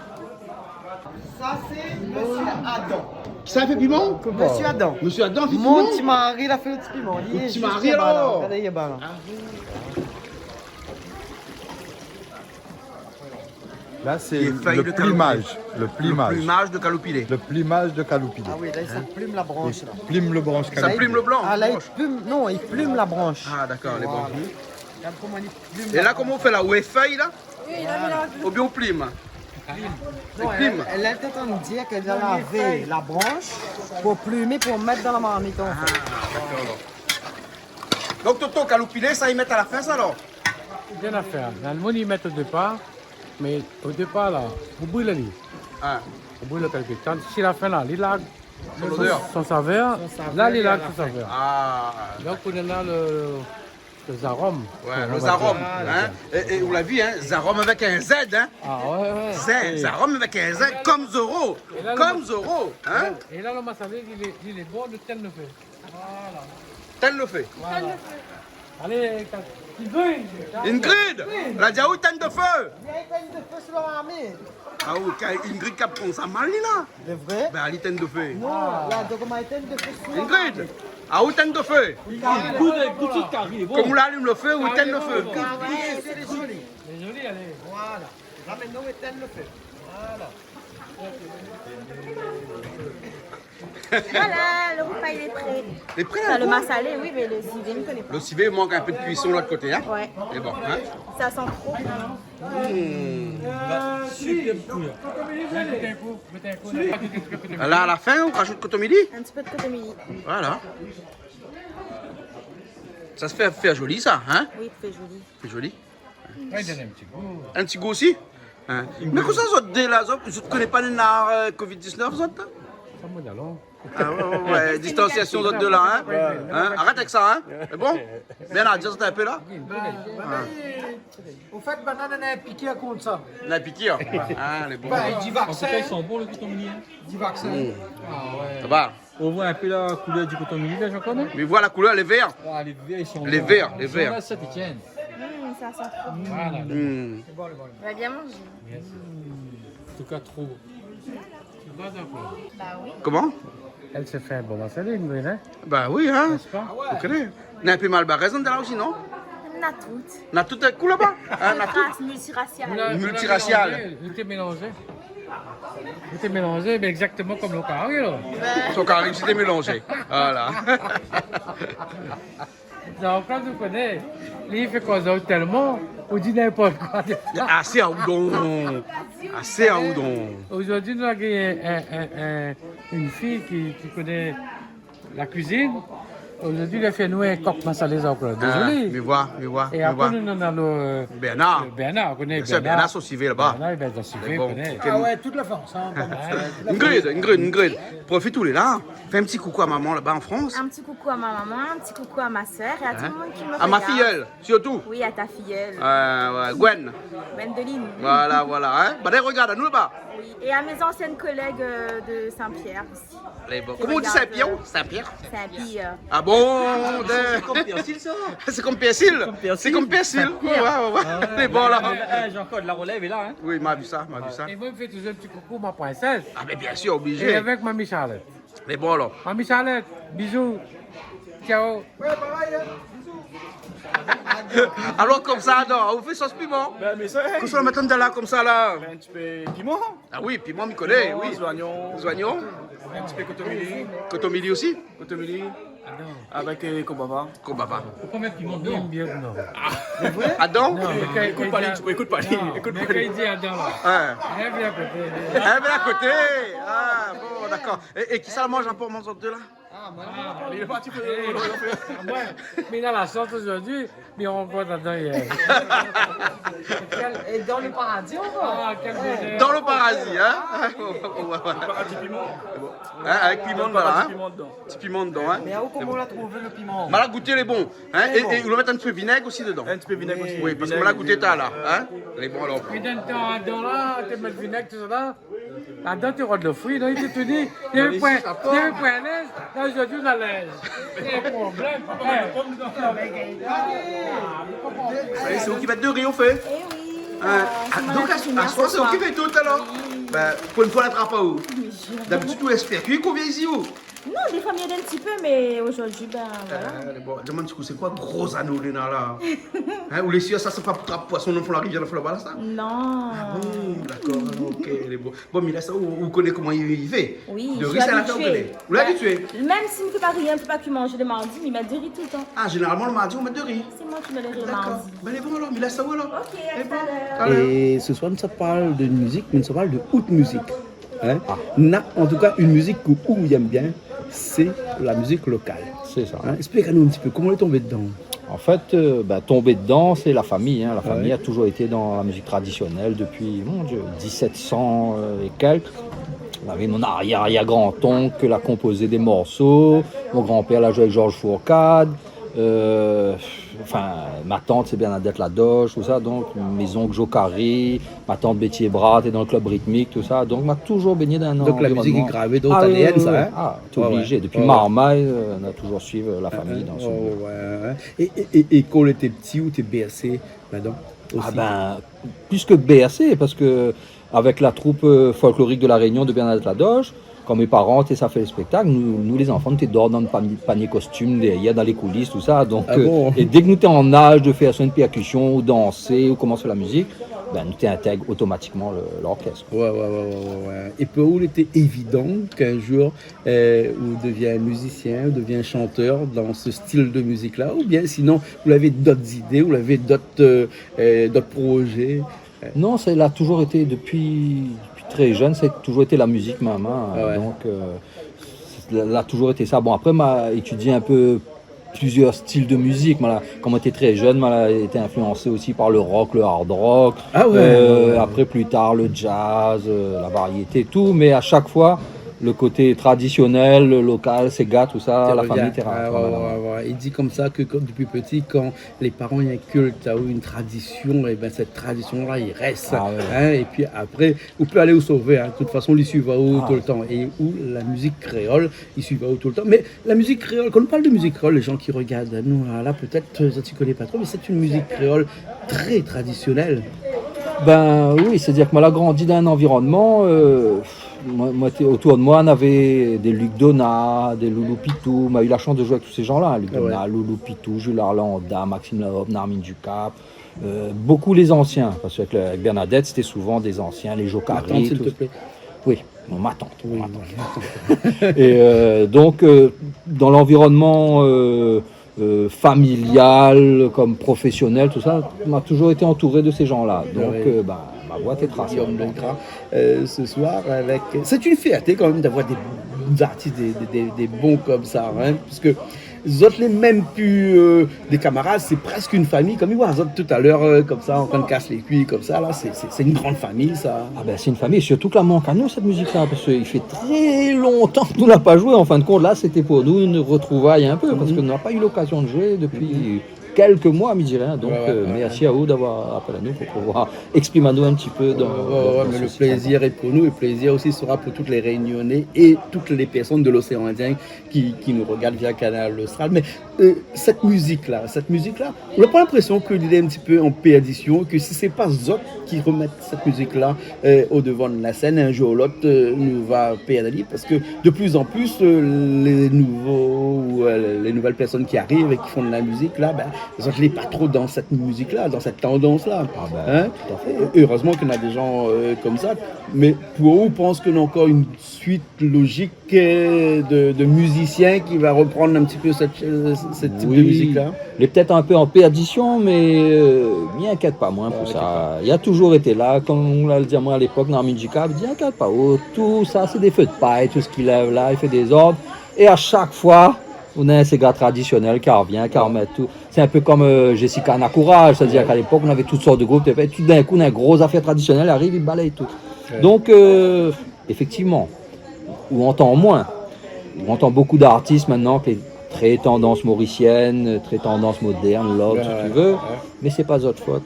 Sa, sé Monsieur Adam. Sa i fé piman ? Monsieur Adam. Monsieur Adam i fé piman ? Mon ti mari la fé lo ti piman. Out ti mari, alor ? Li lé zis laba la. Regard, li lé laba la. Ah oui. La, sé lo plimaz. Lo plimaz. Lo plimaz de kaloupilé. Lo plimaz de kaloupilé. Ah oui, la, sa plim la bransh, la. Li plim lo bransh kaloupilé. Sa plim lo blan. Ah, la, li plim, non, li plim la bransh. Ah, dakor, lé bon. Voilà. Gard koman li plim la bransh. É la, koman ou fé la ? Ou éfèy la ? Oui, la, mi la plim. Oubien ou plim ? Non, plim. Èl, èl lé antrin dir ke la lavé la bransh pou plimé, pou mèt dan la marmit, an fèt. Ah, dakor, alor. Donk, Toto, kaloupilé, sa, i mèt a la fin, sa, alor ? Bien afèr. Normalman, i mèt o dépar, mé o dépar, la, ou bril ali. Ah. Ou bril kèk tan. Si la fin, la, li larg son, son savèr, la, li larg son savèr. Ah. Donk, ou néna le, le zarom. Ouais, le zarom, hein. É, é ou la vi, hein, zarom avèk in Z, hein. Ah, ouais, ouais. Z, zarom avèk in Z, konm Zorro. Konm Zorro, hein. É la, le masalé, li lé, li lé bon, le tèl le fé. Voilà. Tèl le fé. Voilà. Alé, Ingrid. Ingrid, la di aou tèl le fé. Li la tèl le fé sou la marmit. Ah, ou, ka-, Ingrid i pran sa mal, li, la. Lé vré ? Ben, ali tèl le fé. Non, la, donk, ou la tèl le fé sou la marmit. Ingrid, aou tèl le fé. Gout, gout kari, bon. Konm ou la alim le fé, ou tèl le fé. Kari, sé zoli. Lé zoli, alé. Voilà. La, mintnan, ou tèl le fé. Voilà. Voilà, le repas, il est prêt. Lé pré, hein ? Enfin, le massalé, oui, mais le civet, je ne connais pas. Le civet, il manque un peu de cuisson de l'autre côté, hein ? Ouais. Mais bon, hein ? Ça sent trop. Mmh. Superbe couleur. Là, à la fin, on rajoute kotomili ? Un petit peu de kotomili. Voilà. Ça se fait, fait joli, ça, hein ? Oui, il fait joli. Fait joli. Ouais, i donn in ti gou. In ti gou osi ? Hein. Mé kosa zot dé la, zot, zot i koné pa néna, euh, covid dix-neuf, zot la ? Sa, moin, alon. Ah ouais, ouais, ouais, distansiasion, zot dé la, hein ? Ouais. Hein ? Arèt avèk sa, hein ? Lé bon ? Bernard, di azot in pé la. Hein. Ofèt, banna néna in pikir kont sa. Néna in pikir ? Ah, lé bon. Bah, i di vaksin. En tout cas, ils sont bons, le coton mini, hein. Di vaksin. Mm. Ah ouais. Sa va ? Ou voi in pé la koulèr du kotomili la, Jean-Claude, hein ? Mé voi la koulèr, lé vèr. Ah, lé vèr, i san bon. Lé vèr, lé vèr. I san bon, sa, Étienne. Mm, ça sent trop. Voilà. Mm. Lé bon, lé bon, lé bon. On va bien manger. Merci. En tout cas, trop bon. Bah oui. Koman ? Èl i fé in bon masalé, Ingrid, hein ? Bah oui, hein ? N'est-ce pas ? Ou koné. Néna in pé malbarèz dann la osi, non ? Néna tout. Néna tout in kou laba. Hein, néna tout. Race, multiracial. Multiracial. Ou la, ou la mélanzé, ou té mélanzé. Ou té mélanzé, mé exactement comme le kari, la. Ouais. Son kari, té mélanzé. Voilà. Non, kan ou koné, li fé koz tèlman, ou di ninport koi. Asé aou don. Asé aou don. Aujourd'hui, nou la gingn in, in, in, une fille qui, qui connaît la cuisine. Aujourd'hui, li la fé anou in kok masalé, sa, koi. Ah, désolé. Mi voi, mi voi, mi voi. É apré, nou néna le, euh, Bernard. Le Bernard, ou koné Bernard. Bien sûr, Bernard, son sivé laba. Bernard, bin, son sivé, ou koné. Ah ouais, toute la France, hein, pas mal. Ingrid, Ingrid, Ingrid, profit, ou lé la. Fé in ti koukou a momon laba an Frans. Un petit coucou à ma maman, un petit coucou à ma sœur et à tout le monde qui me regarde. Hein ? À ma filleule, surtout. Oui, à ta filleule. Euh, ouais, Gwen. Gwendoline. Voilà, voilà, hein. Bah, i rogard anou laba. Oui, et à mes anciennes collègues, euh, de Saint-Pierre aussi. Lé bon. Koman i di Saint-Pierre ? Saint-Pierre ? Saint-Pierre. Ah bon, sé konm pèrsil, sa. Sé konm pèrsil. Sé konm pèrsil. Saint-Pierre. Ouais, ouais, ouais. Ah ouais. Lé bon, la. La, la, Jean-Claude, la relève est là, hein. Oui, ma vi sa, ma vi sa. É moin, mi fé toujour in ti koukou, ma princesse. Ah, mé bien sûr, obligé. É avèk Mamie Charlotte. Mé bon, alor. Mamie Charlotte, bisous. Ciao. Alor, konmsa, non, ou fé sos piman. Bin, mé sa, hey. Kosa ou mèt dann la, konmsa, la ? Bin, in ti pé piman. Ah oui, piman, mi koné, oui. Piman, zoignon. Zoignon. In ti pé kotomili. Kotomili osi ? Kotomili. Avèk, euh, konbava. Konbava. Fo pa mèt piman dedan. Bien, non. Adan ? Non, mé kan, ékout pa li, ékout pa li, non, ékout pa li. Mé kan i di adan, la. Ouais. Lèv ali a koté. Lèv ali a koté. Ah, bon, dakor. É, é kisa la manz in pé, manz zot dé la ? Ah, moin, li lé parti pou le, le, le, le. Moin, mé la, la shans zordi, mi rankont adan yèr. É dan le paradi ankor. Ah, kèl bonèr. Dan le paradi, hein ? Ouais, ouais. Le paradi piman. Hein, avèk piman, voilà, hein. Piman dedan. Ti piman dedan, hein. Mé aou, koman ou la trouvé le piman ? Ma la gouté, lé bon. Hein, é, é ou la mèt in ti pé vinèg osi dedan. In ti pé vinèg osi. Oui, parske ma la gouté talèr, hein. Lé bon, alor. Mé dan le tan, adan la, té mèt vinèg, tout sa la. Adan, té rod le fri, non, li té tini. Li té poin, li té poin alèz. La, zordi, ou alèz. Sé in problèm. Sé ou ki mèt do ri o fé. Eh oui. Hein. Ah, donk, aswar, sé ou ki fé tout, alor ? Oui. Bin, pou in foi, la trap aou. Dabitid, ou lès kui, ou vien isi, ou ? Non, défoi mi èd in ti pé, mé zordi, bin, voilà. Euh, bon, di amoin in ti kou, sé koi gro zano ou néna la ? Hein, ou lé sir sa, sé pa pou trap poison dan fon la rivièr, dan fon laba la, sa ? Non. Ah bon, dakor, alor, ok, lé bon. Bon, mé la, sa, ou, ou koné koman i, i fé ? Oui, je suis habituée. De ri, sé la fé ou koné. Ou lé abitié ? Mèm si mi fé pa rien, mi fé pa ke manzé le mardi, mi mèt de ri toultan. Ah, zénéralman, le mardi, ou mèt de ri. Sé moin ki mèt le ri le mardi. Dakor. Bin, lé bon, alor, mé la, sa, voilà. Ok, à tout à l'heure. Lé bon. Alé. É se soir, nou sa parl de mizik, mé nou sa parl de out mizik. Hein ? Ah. Na, an tou ka, in mizik ke ou i èm bien, sé la mizik lokal. Sé sa. Hein ? Explik anou in ti pé, koman ou lé tonbé dedan ? En fait, euh, ben, tombé dedans, c'est la famille, hein. Ah ouais. La famille a toujours été dans la musique traditionnelle depuis, mon Dieu, dix-sept cents, euh, et quelques. On avait mon arrière-arrière-grand-oncle qui a composé des morceaux. Mon grand-père la joué avec Georges Fourcade. Euh, enfin, ma tante, c'est Bernadette Ladoche, tout ça. Donc, mes oncles Joe Carré, ma tante Betty Ebrat était dans le club rythmique, tout ça. Donc, ma toujours baigné dans un environnement. Donk la mizik lé gravé dan out A D N, sa, hein ? Ah oui, oui, oui. Ah, t'es obligé. Ouais, ouais. Depuis marmaille, euh, on a toujours suivi, euh, la famille dans ce milieu. Ouais, ouais, ouais. É, é, é, é kan ou té pti, ou té bèrsé ladan osi ? Ah ben, plus que bercé, parce que avec la troupe, euh, folklorique de La Réunion de Bernadette Ladoche, kan mes parents té sa fé le spectacle, nou, nou lé zanfan, nou té dor dan le panié, panié costume derrière, dans les coulisses, tout ça. Donc, euh, é dès que nou té en âge de faire soit une percussion ou danser ou commencer la musique, ben, nou té intègr automatiquement le, l'orchestre. Ah bon ? Ouais, ouais, ouais, ouais, ouais, ouais. É pou ou, lété évidan k'in zour, euh, ou devien mizisien, ou devien shantèr dan se stil de mizik-la, oubien sinon, ou lavé dot zidé, ou lavé dot, euh, euh, dot projé ? Non, ça, il a toujours été, depuis, depuis très jeune, ça a toujours été la musique, maman. Ah ouais. Donc, euh, c'est, la, la toujours été ça. Bon, après, ma étudié un peu plusieurs styles de musique. Voilà. Quand moi j'étais très jeune, moi, j'ai été influencé aussi par le rock, le hard rock. Ah ouais, euh, ouais, ouais. Après, plus tard, le jazz, euh, la variété, tout. Mais à chaque fois, le côté traditionnel, le local, séga, tout ça, la famille, té revien. Ah ouais, ouais, ouais. I di konmsa ke kan, depuis petit, kan les parents i inculquent aou une tradition, é ben, cette tradition-là, i rès, hein, ah ouais, ouais. É pi apré, ou pé alé ou sové, hein. De tout fason, li suiv aou toultan. Ah ouais. É ou, la mizik kréol, i suiv aou toultan. Mé la mizik kréol, kan nou parl de mizik kréol, les gens qui regardent, nou, la, la, pétèt, euh, zot i koné pa tro, mé sé in mizik kréol très traditionnelle. Ben oui, c'est-à-dire que moi, la grandi dans un environnement, euh, moi, moi, té, autour de moi, on avait des Luc Donat, des Loulou Pithoux. Moi, j'ai eu la chance de jouer avec tous ces gens-là, hein, Luc Donat, Loulou Pithoux, Jules Arlanda, Maxime Lahope, Narmine Ducap, euh, beaucoup les anciens, parce qu'avec le, avec Bernadette, c'était souvent des anciens, les Joe Carré, tout ça. Ma tante, s'il te plaît. Oui, bon, ma tante, oui, ma tante. Et, euh, donc, euh, dans l'environnement, euh, euh, familial, comme professionnel, tout ça, on a toujours été entouré de ces gens-là. Donc, euh, bah, ma voie était tracée. Guillaume Legrand, euh, ce soir, avec, c'est une fierté quand même d'avoir des, des artistes, des, des, des, des bons comme ça, hein, puisque zot lé mèm pi, euh, des camarades, c'est presque une famille. Comme i voi azot tout à l'heure, euh, comme ça, en train de casser les couilles, comme ça, là, c'est, c'est, c'est une grande famille, ça. Ah ben, c'est une famille, surtout que la mank anou, cette musique-là, parce qu'il fait très longtemps que nous l'a pas joué. En fin de compte, là, c'était pour nous une retrouvaille un peu, parce que nous n'a pas eu l'occasion de jouer depuis quelques mois, mi diré, hein. Donc, euh, merci à vous d'avoir appelé à nous pour pouvoir exprimer à nous un petit peu dans, dans, dans ce système. Ouais, ouais, ouais, mais le plaisir est pour nous, et le plaisir aussi sera pour toutes les Réunionnais et toutes les personnes de l'océan Indien qui, qui nous regardent via Kanal Austral. Mais, euh, cette musique-là, cette musique-là, ou la pa l'inprésion ke li lé in ti pé an pèrdision, ke si sé pa zot ki remèt cette musique-là, euh, au devant de la scène, un jour ou l'autre, euh, nou va pèrd ali, parce que de plus en plus, euh, les nouveaux, ou, euh, les nouvelles personnes qui arrivent et qui font de la musique, là, ben, zot lé pa tro dans cette musique-là, dans cette tendance-là. Ah ben, tout à fait. Hein ? Heureusement qu'il y en a des gens, euh, comme ça, mais pou ou, ou pans ke néna ankor une suite logique, euh, de, de musicien qui va reprendre un petit peu cette, euh, ce type de musique-là ? Oui. Il est peut-être un peu en perdition, mais, euh, mi inkièt pa, moin, pou sa. Ah, inkièt pa. Il a toujours été là, comme on l'a dit à moi à l'époque, Narmine Ducap, mi di, inkièt pa, oh, tout ça, c'est des feux de paille, tout ce qui lève là, il fait désordre. Et à chaque fois, on a un séga traditionnel qui revient, qui remet tout. C'est un peu comme, euh, Jessica Anna Courage, c'est-à-dire qu'à l'époque, on avait toutes sortes de groupes, et puis tout d'un coup, on a une grosse affaire traditionnelle, arrive, il balaye tout. Ouais. Donc, euh, effectivement, ou antan moin, ou antan beaucoup d'artistes maintenant, qui est très tendance mauricienne, très tendance moderne, love, si tu veux, mais c'est pas zot fot.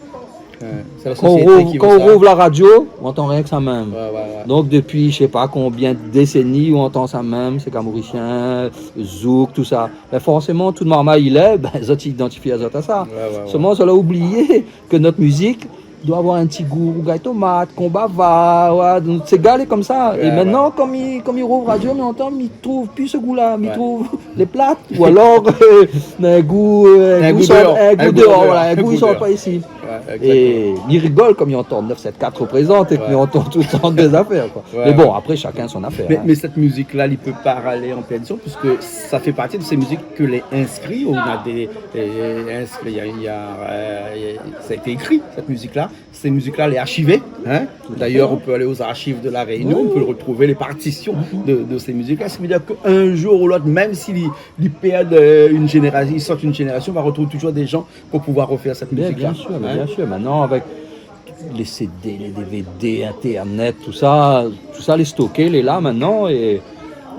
Ouais, ouais. Kan ou rov-, kan ou rov la radio, ou antan rienk sa mèm. Ouais, ouais, ouais. Donc, depuis, je sais pas combien de décennies, ou antan sa mèm, séga morisien, zouk, tout ça. Ben, forcément, tout marmay i lèv, ben, zot i idantifie azot a sa. Ouais, ouais, ouais. Seulement, zot la oublié que notre musique, doi avoir in ti gou rougay tomat, konbava, voilà. Donk, séga lé konmsa. É mintnan, kom mi, kom mi rouv radio, mi antan, mi trouv pi se gou-la, mi trouv lé plat, ou alor, euh, in gou, euh, in gou déor, voilà, in gou i sort pa isi. Ouais, exactement. É mi rigol kom mi antan neuf sept quatre reprézant é ke mi antan tout sort de zafèr, koi. Ouais, ouais. Mé bon, apré, shakinn son zafèr, hein. Mé sèt mizik-la, li pé pa alé an pènsion, puiske sa fé parti de sé mizik ke lé inskri, ou na dé, euh, inskri, na, na, euh, sa la été ékri, sèt mizik-la. Sé mizik-la lé arshivé, hein. Tout à fait. D'ailleurs, on peut aller aux archives de La Réunion, on peut retrouver les partitions de, de ces musiques-là. Ça veut dire qu'un jour ou l'autre, même si li, li pèrd, euh, une génération, li sort une génération, on va retrouver toujours des gens pour pouvoir refaire cette musique-là. Bien sûr, bien sûr. Mintnan, avèk lé CD, lé DVD, Internet, tousa, tousa lé stoké, lé la mintnan, é,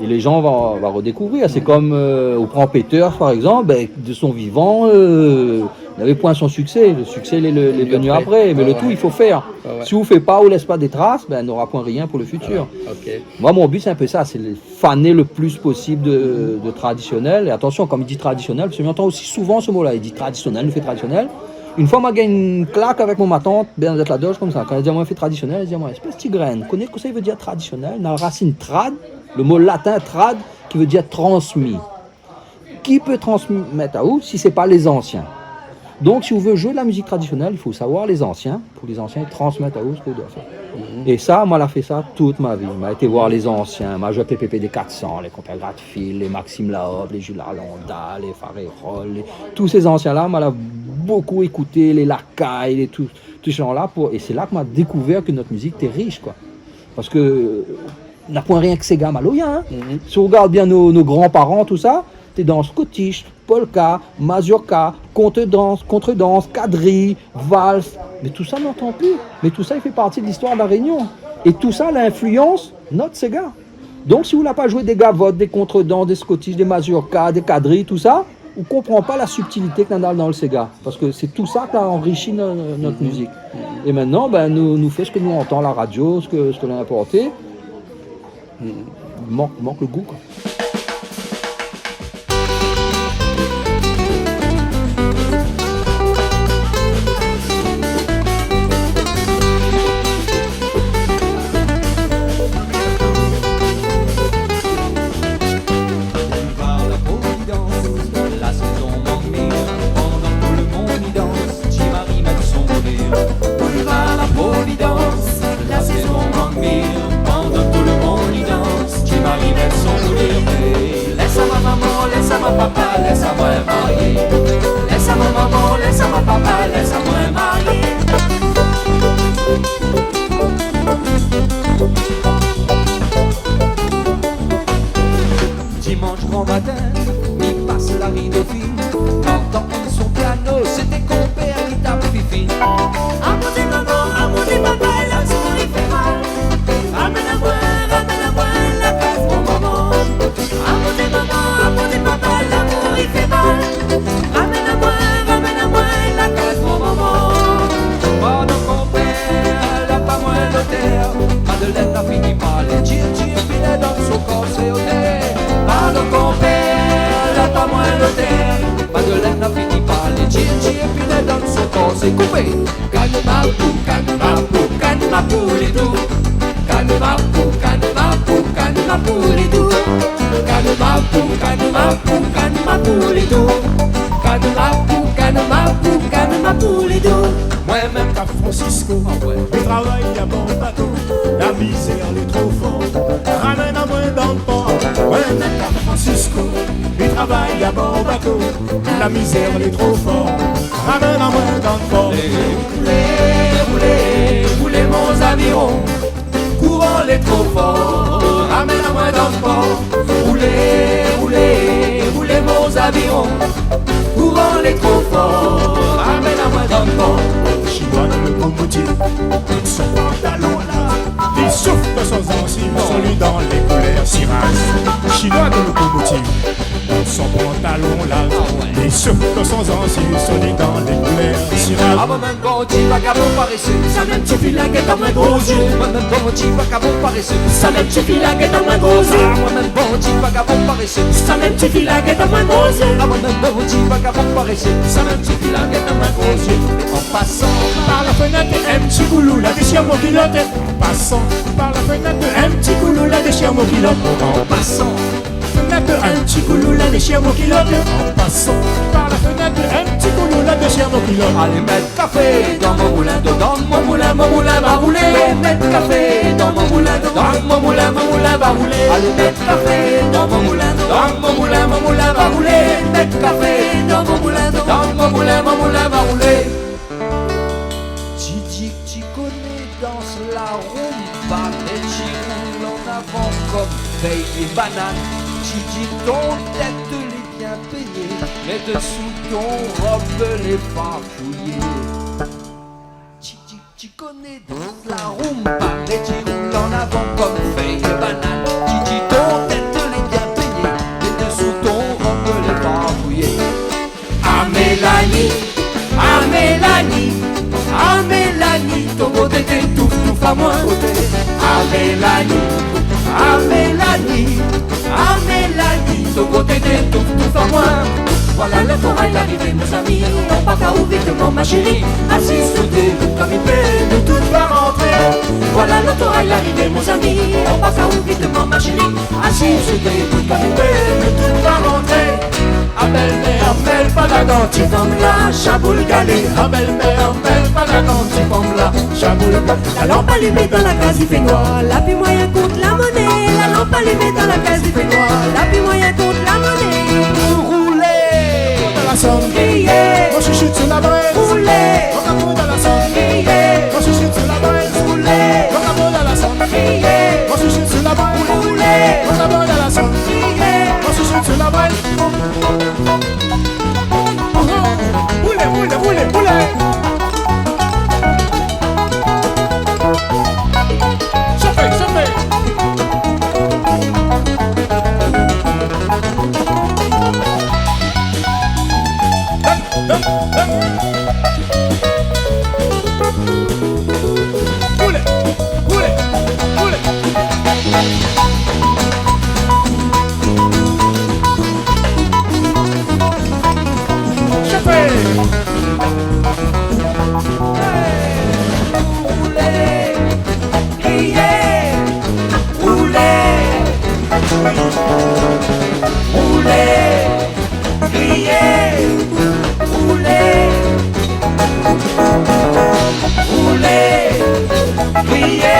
é lé jan va, va redékouvrir. Sé kom, euh, ou pran Peters, par égzanp, bin, de son vivan, euh, navé poin son siksé. Lo siksé, lé, lé, lé vni apré. Mé lo tou, i fo fèr. Ouais, ouais. Si ou fé pa, ou lès pa de tras, bin, nora poin rien pou lo fitur. Voilà, ok. Moin, mon bi, sé in pé sa, sé de fané lo plis posib de, de tradisionèl. É atansion, kom mi di tradisionèl, parske mi antan osi souvan se mo-la, i di tradisionèl, nou fé tradisionèl. In foi, moin la gingn in klak avèk mon matant, Bernadette Ladoche, konmsa. Kan èl i di amoin fé tradisionèl, èl i di amoin, "Espès ti grin, koné kosa i vé dir tradisionèl, na rasine trad, lo mo latin trad, ki vé dir transmi. Ki pé transmèt aou si sé pa lé zansien? Donk, si ou vé zoué de la mizik tradisionèl, i fo savoir lé zansien, pou lé zansien i transmèt aou sak ou doi fé." Mhm. É sa, moin la fé sa tout ma vi. Moin la été voir lé zansien, moin la zoué avèk lé Pépé dé kat san, lé konpèr Gratefil, lé Maxime Lahope, lé Jules Arlanda, lé Farré Roll, lé, tout sé zansien-la, moin la bokou ékouté, lé Lakay, lé tout, tout sé jan-la, pou, é sé la ke moin la dékouvèr ke nout mizik té rish, koi. Parske, euh, na poin rienk séga maloya, hein. Mhm. Si ou rogard bien nout, nout gran paran, tousa, té dans scottish, polka, mazurka, kontredans, kontredans, kadri, vals. Mé tousa, nou antan pi. Mé tousa, i fé parti de listoir de La Rénion. É tousa la inflians nout séga. Donk, si ou la pa zoué dé gavot, dé kontredans, dé scottish, dé mazurka, dé kadri, tousa, ou konpran pa la sibtilité ke néna dan lo séga. Parske sé tousa ke la anrishi no-, no-, nout mizik. É mintnan, bin, nou, nou fé sak nou antan la radio, sak, sak la inporté. Mank, mank lo gou, koi. Boulevard la Providence, la saison mank mir, pandan tout le monde y danse, Jim Marie mèt son bonèr. Boulevard la Providence, la saison mank mir, pandan tout le monde y danse, Jim Marie mèt son bonèr. Lès amoin momon, lès amoin papa, lès amoin marié. Lès amoin momon, lès amoin papa, lès amoin marié. Dimansh gran matin, mi pas la ri Dauphine, antan son piano, sété konpèr ki tap fifine. Amoin di momon, amoin di papa, la kour i fé mal. Ramèn amoin, ramèn amoin la kaz mon momon. Amoin di momon, amoin di papa, la kour i fé mal. Ramèn amoin, ramèn amoin la kaz mon momon. Pardon konpèr, la pa moin lotèr. Madeleine la fini par lé dir, dir, pi lé dan son kor sé otèr. Pardon konpèr, la pa moin lotèr. Madeleine la fini par lé dir, dir, pi lé dan son kor sé koupé. Kanmapou, kanmapou, kanmapou lé dou. Kanmapou, kanmapou, kanmapou lé dou. Kanmapou, kanmapou, kanmapou lé dou. Kanmapou, kanmapou, kanmapou lé dou. Moin mèm Cap Francisco, ah ouais, mi travay abor bato. La mizèr lé tro for. Ramèn amoin dan por. Moin mèm Cap Francisco, mi travay abor bato. La mizèr lé tro for. Ramèn amoin dan por. Roulé, roulé, roulé mon zaviron. Kouran lé tro for. Ramèn amoin dan por. Roulé, roulé, roulé mon zaviron. Kouran lé tro for. Ramèn amoin dan por. Shinoi dan lokomotiv, son pantalon la. Li souf dan son zansiv, son li dan lé koulèr siraz. Shinoi dan lokomotiv, son pantalon la. Li souf dan son zansiv, son li dan lé koulèr siraz. Amoin mèm bandi vakabon parésé, sa mèm tifi la gèt amoin gro zié. Amoin mèm bandi vakabon parésé, sa mèm tifi la gèt amoin gro zié. Amoin mèm bandi vakabon parésé, sa mèm tifi la gèt amoin gro zié. Amoin mèm bandi vakabon parésé, sa mèm tifi la gèt amoin gro zié. Pasan par la fenèt, in ti koulou la déshir mon kilot. Pasan par la fenèt, in ti koulou la déshir mon kilot. An pasan par la fenèt, in ti koulou la déshir mon kilot. An pasan par la fenèt, in ti koulou la déshir mon kilot. Alé mèt kafé dan mon moulin, dan mon moulin, mon moulin va roulé. Mèt kafé dan mon moulin, dan mon moulin, mon moulin va roulé. Alé mèt kafé dan mon moulin, dan mon moulin, mon moulin va roulé. Mèt kafé dan mon moulin, dan mon moulin, mon moulin va roulé. Ti di ke ti koné dans la rumba, mé ti roul an avan konm fèy banane. Ti di ton tèt lé bien péyé, mé désou ton rob lé pa fouyé. Ti di ke ti koné dans la rumba, mé ti roul an avan konm fèy banane. Ti di ton tèt lé bien péyé, mé désou ton rob lé pa fouyé. Ah Mélanie, ah Mélanie, ah Mélanie, ton gro tété touf touf amoin. Ah Mélanie, ah Mélanie, ah Mélanie, ton gro tété touf touf amoin. Voilà lo toray larivé mon zami, anpark aou vit mon ma shéri. Asiz sou dé bout konm i pé, nou tout va rantré. Voilà lo toray larivé mon zami, anpark aou vit mon ma shéri. Asiz sou dé bout konm i pé, nou tout va rantré. Ah bèlmèr, mèl pa ladan, ti fanm la, shaboul galé. Ah bèlmèr, mèl pa ladan, ti fanm la, shaboul galé. La lanp alimé dan la kaz i fé noir, la pi moiyin kont la moné. La lanp alimé dan la kaz i fé noir, la pi moiyin kont la moné. Roulé dan la sann, griyé, mon shoushou sou la brèz. Roulé dan la sann, griyé, mon shoushou sou la brèz. Roulé dan la sann, griyé, mon shoushou sou la brèz. Roulé dan la sann, griyé, mon shoushou sou la brèz. Roulé, roulé, roulé, roulé. Shofé, shofé. Roulé, roulé, roulé. Shofé. Roulé, griyé, roulé, roulé, griyé, roulé, roulé, griyé,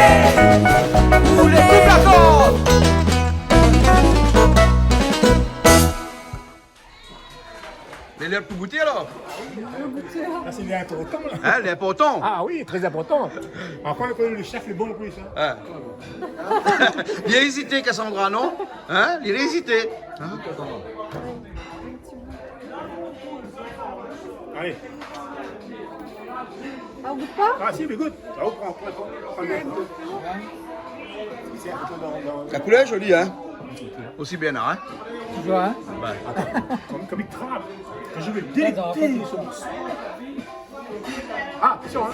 roulé. Koup la kord. Mé lèr pou gouté alor. Ah, sé lé inportan. Hin, lé inportan. Ah oui, trè inportan. Ankor, lo shèf lé bon pou sa. Hin. Li la ézité, Cassandra, non ? Hin ? Li la ézité. Hin ? Alé. Ah, ou gout pa ? Ah si, mé gout. Ah, ou pran, pran, pran, pran. La koulèr lé zoli, hin ? Osi bien, hin ? Toujour, hin ? Wé. Atann, konm, konm i trap. Kan mi vé délékté son... Ah, atansion, hin.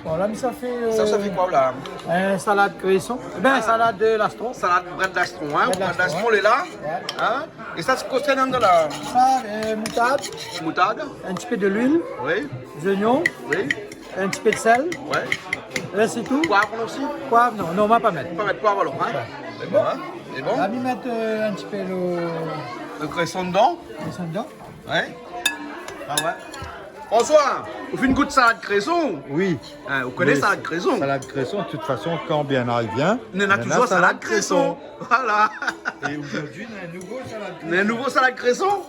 Bon, la, mi sa fé, eu... Sa, sa fé koi, la ? In salad kréson. Ébin, salad lastron. Salad brèd lastron, hin ? Brèd lastron, lé la. Wé. Hin ? É sa, sé koi sa néna la ? Sa, eu, moutard. Moutard. In ti pé de luil. Wi. Zoignon. Wi. In ti pé de sèl. Wé. É sé tou. Poiv osi ? Poiv, non, non, ma pa mèt. Pa mèt poiv alor, hin ? Wé. Sé bon, hin ? Sé bon ? La, mi mèt, eu, in ti pé lo... Lo kréson dedan ? Kréson dedan. Wé. Ah wé. François, ou fine gout salad kréson ? Wi. Hin, ou koné salad kréson ? Wi, salad kréson, de tout fason, kan Bienay i vien, néna toujour salad kréson. Voilà. É zordi, néna in nouvo salad kréson. Néna in nouvo salad kréson ?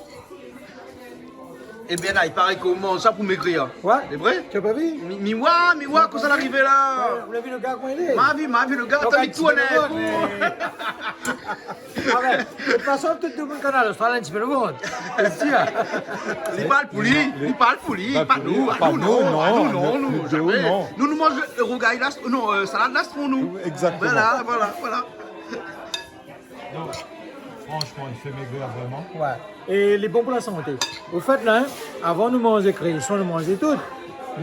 Ébin, la, i paré ke ou manz sa pou mégri, hin. Wé. Sé vré ? Ou la pa vi ? Mi, mi oi, mi oi, kosa la arivé la. Wé, ou la vi lo gars koman li lé ? Ma vi, ma vi lo gars, donk, atann, in ti pé lo vant, mé... Ah wé. De tout fason, tout demoun Kanal Austral, in ti pé lo vant. Sé sir. Li parl pou li, li parl pou li, pa nou, nou, non, nou, nou, nou, nou, nou, nou manz lo rougay lastron, non, eu, salad lastron, nou. Égzaktoman. Voilà, voilà, voilà. Non, fransheman, i fé mégri vréman. Wé. É lé bon pou la santé. Ofèt, la, hin, avan nou manzé kréson, nou manzé tout.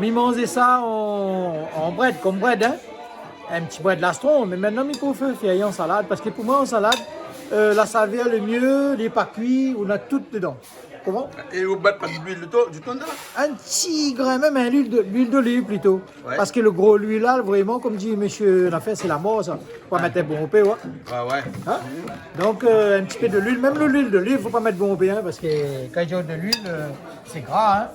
Mi manzé sa an, an brèd, konm brèd, hin. In ti brèd lastron, mé mintnan, mi préfèr fé an salad, parske pou moin, an salad, eu, la savèr lé myé, lé pa kui, ou na tout dedan. Koman ? É ou mèt pa d'luil ditou, ditou dedan ? In ti grin, mèm in luil de, luil doliv plito. Ouais. Parske lo gro luil la, vréman, konm di mésyé Lafèr, sé la mor sa. Fo pa mèt bonpé, ouais. Ouais, ouais. Hin ? Donk, euh, in ti pé de luil, mèm lo luil doliv, fo pa mèt bonpé, hin, parske kan i di de luil, euh, sé gra, hin.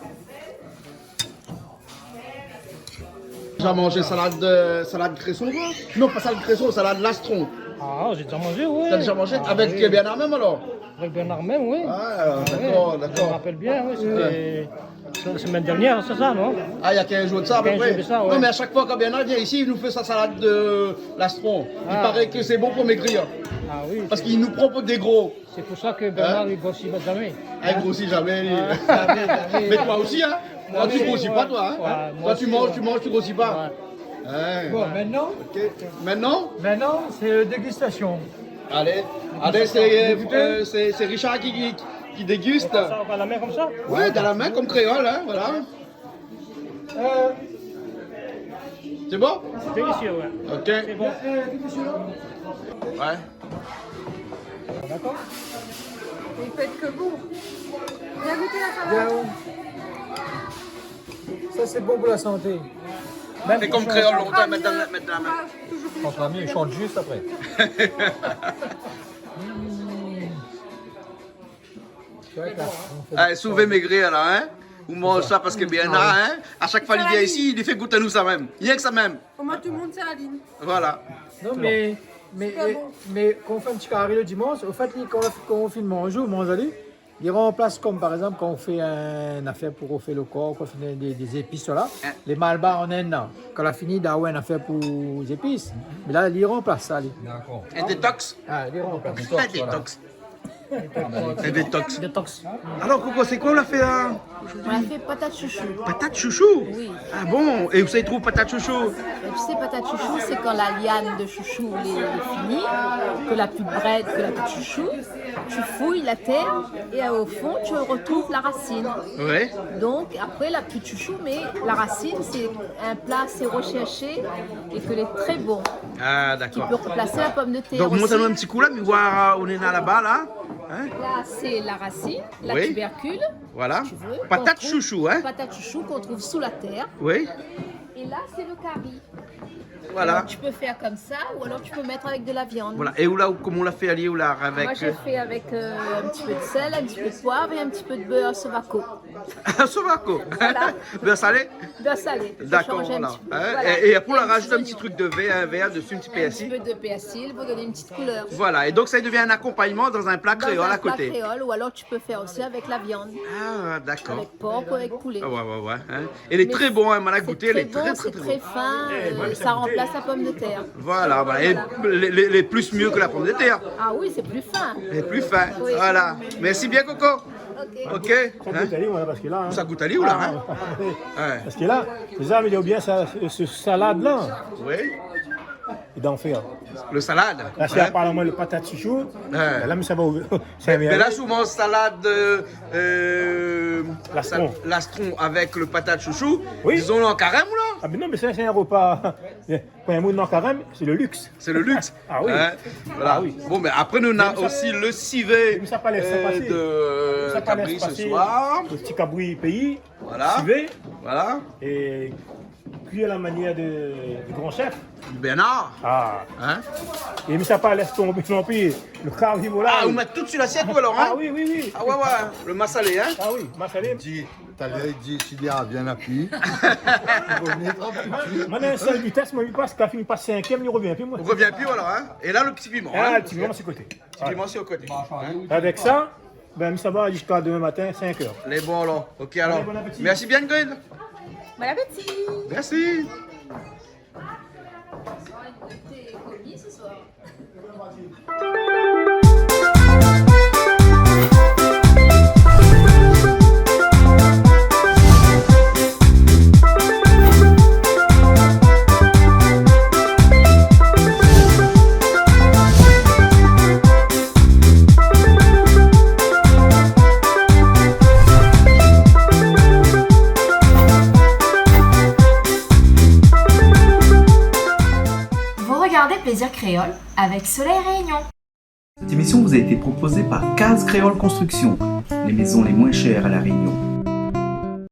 Ou la déza manz salad, euh, salad kréson, toi ? Non, pa salad kréson, salad lastron. Ah, la déza manzé, oui. Ou la déza manzé ? Ah, avèk, oui. Bernard mèm, alor ? Avèk Bernard mèm, oui. Ah, dakor, dakor. Mi rapèl bien, oui, sété la semèn dernièr, sé sa, non ? Ah, néna kinz zour de sa, a pé pré. Kinz zour de sa, ouais. Non, mé a shak foi kan Bernard i vien isi, i nou fé sa salad de lastron. Ah. I paré ke sé bon pou mégrir. Ah oui. Parske i nou pran pou dé gro. Sé pou sa ke Bernard, hin ? I grosi zamé. Ah, i grosi zamé, li. Ah, zamé, zamé. Mé toi osi, hin ? Moin osi. Toi, ou grosi pa, toi, hin ? Ouais, moin osi, ouais. Toi, tu manges, tu manges, tu grossis pas. Ouais. Hin. Bon, maintenant ? Ok. Maintenant ? Maintenant, c'est, euh, dégustation. Allez, allez, c'est, euh, euh, c'est, c'est Richard qui, qui, qui déguste. On passe ça dans la main comme ça ? Ouais, dans la main, comme créole, hein, voilà. Euh. C'est bon ? C'est délicieux, ouais. Ok. C'est bon. Ouais. D'accord ? Il peut être que bon. Viens goûter la salade. Bien. Ça, c'est bon pour la santé. Mèm si ou shanz pa. Sé konm kréol lontan, mèt dan la, mèt dan la min. Shanz pa mié, shanz zis apré. Ah, si ou vé mégrir la, hin ? Ou manz sa parske Bernard, hin, a shak foi li vien isi, li fé gout anou sa mèm. Rienk sa mèm. Omoin tout le monde sé la ligne. Voilà. Non, mé, mé, mé kan ou fé in ti kari le dimansh, an fèt, li, kan, kan ou fini manzé, ou manz ali, li ranplas konm par égzanp kan ou fé in nafèr pou rofé lo kor, kan ou fé dé, dé zépis, voilà. Hin. Lé malbar an Inn, la, kan la fini, la, ouais, in nafèr pou zépis. Mé la, li ranplas sa, li. Dakor. In détox. Ah, li ranplas. In détox, voilà. Détox. In détox. Détox. Alor, Coco, sé koi ou la fé la ? On a fait patate chouchou. Patate chouchou ? Oui. Ah bon ? É ousa i trouv patate chouchou ? Tu sais, patate chouchou, c'est quand la liane de chouchou, elle est, elle est finie, que la pub brède, que la pub chouchou. Tu fouilles la terre et, euh, au fond, tu retrouves la racine. Ouais. Donc, après, la pub chouchou, mais la racine, c'est un plat assez recherché et que est très bon. Ah, dakor. Qui peut remplacer la pomme de terre aussi. Donk, mont anou in ti kou la, mi voi, euh, ou néna laba la. Hin ? Là, c'est la racine, la tubercule, si tu veux, qu'on trouve, patate chouchou, hein. Oui. Voilà. Patate chouchou qu'on trouve sous la terre. Oui. Et là, c'est le cari. Voilà. Alors, tu peux faire comme ça, ou alors tu peux mettre avec de la viande. Voilà. É ou la, koman ou la fé ali, ou la, avèk, euh, Moi, j'ai fait avec, euh, un petit peu de sel, un petit peu de poivre et un petit peu de beurre Sovaco. Sovaco. Voilà. Beurre salé ? Beurre salé. Dakor, voilà. J'ai changé un petit peu. Voilà. É, é apré, ou la razout in ti trik de vèr, in vèr dési, in ti pèrsi. Un petit peu de persil pour donner une petite couleur. Voilà. É donk, sa i devien in akonpagnman dan in pla kréol a koté. Dans un plat créole, ou alors tu peux faire aussi avec la viande. Ah, dakor. Avec porc ou avec poulet. Ah ouais, ouais, ouais, hin. Lé tré bon, hin, moin la gouté, lé tré, tré, tré bon. Mais c'est très bon, c'est très fin, euh, ça remplace la pomme de terre. Voilà, voilà. Voilà. É lé, lé, lé plis myé ke la pomme de terre. Ah oui, c'est plus fin. Lé plis fin. Oui. Voilà. Mèrsi bien, Coco. Ok. Ok. Sa i gout ali, voilà, parske la, hin. Sa i gout ali, ou la, hin ? Ah, ouais. Ouais. Parske la, sé sa, mé di bien sa, se, se salad la. Oui. É dan fé, hin. Le salad, hin. La, sé aparaman le patate chouchou. Ouais. La, mé sa va o, mé, mé la, souvan, salad, euh, euh, lastron. Sa-, lastron avèk le patate chouchou. Oui. Dizon, an karèm, ou la ? Ah, mé non, mé sa, sé in repa. Kan in moun lé an karèm, sé le luxe. C'est le luxe. Ah oui. Hein, voilà. Ah oui. Bon, mé apré, nou néna osi le sivé, euh, de kabri ce soir. Mé sa pa lès pasé. Mé sa pa lès pasé. Le ti kabri péi, sivé. Voilà. Voilà. É kui a la manièr de, du gran shèf. Bernard. Ah. Hein ? É mi sa pa lès tonbé non pli le kari volay. Ah, ou mèt tout su lasièt, ou, alor, hein ? Ah oui, oui, oui. Ah ouais, ouais. Le masalé, hein ? Ah oui, masalé. Di Talèr li di, si li arvien, na pi. Li revien trap tout suit. Moin, dan in sèl vitès, moin, li pas, kan li fini pas sinkèm, li revien pi, moin. Ou revien pi, alor, hein ? É la, le ti piman, hein ? Ah, le ti piman, sé koté. Ti piman, sé o koté. Hein ? Avèk sa, bin, sa va ziska demin matin, sink èr. Lé bon, alor. Ok, alor. Allez, bon appétit. Mèrsi bien, Ingrid. Bon appétit. Mèrsi. Vous regardez Plaisir Créole avec Soleil Réunion. Cette émission vous a été proposée par Case Créole Construction, les maisons les moins chères à La Réunion.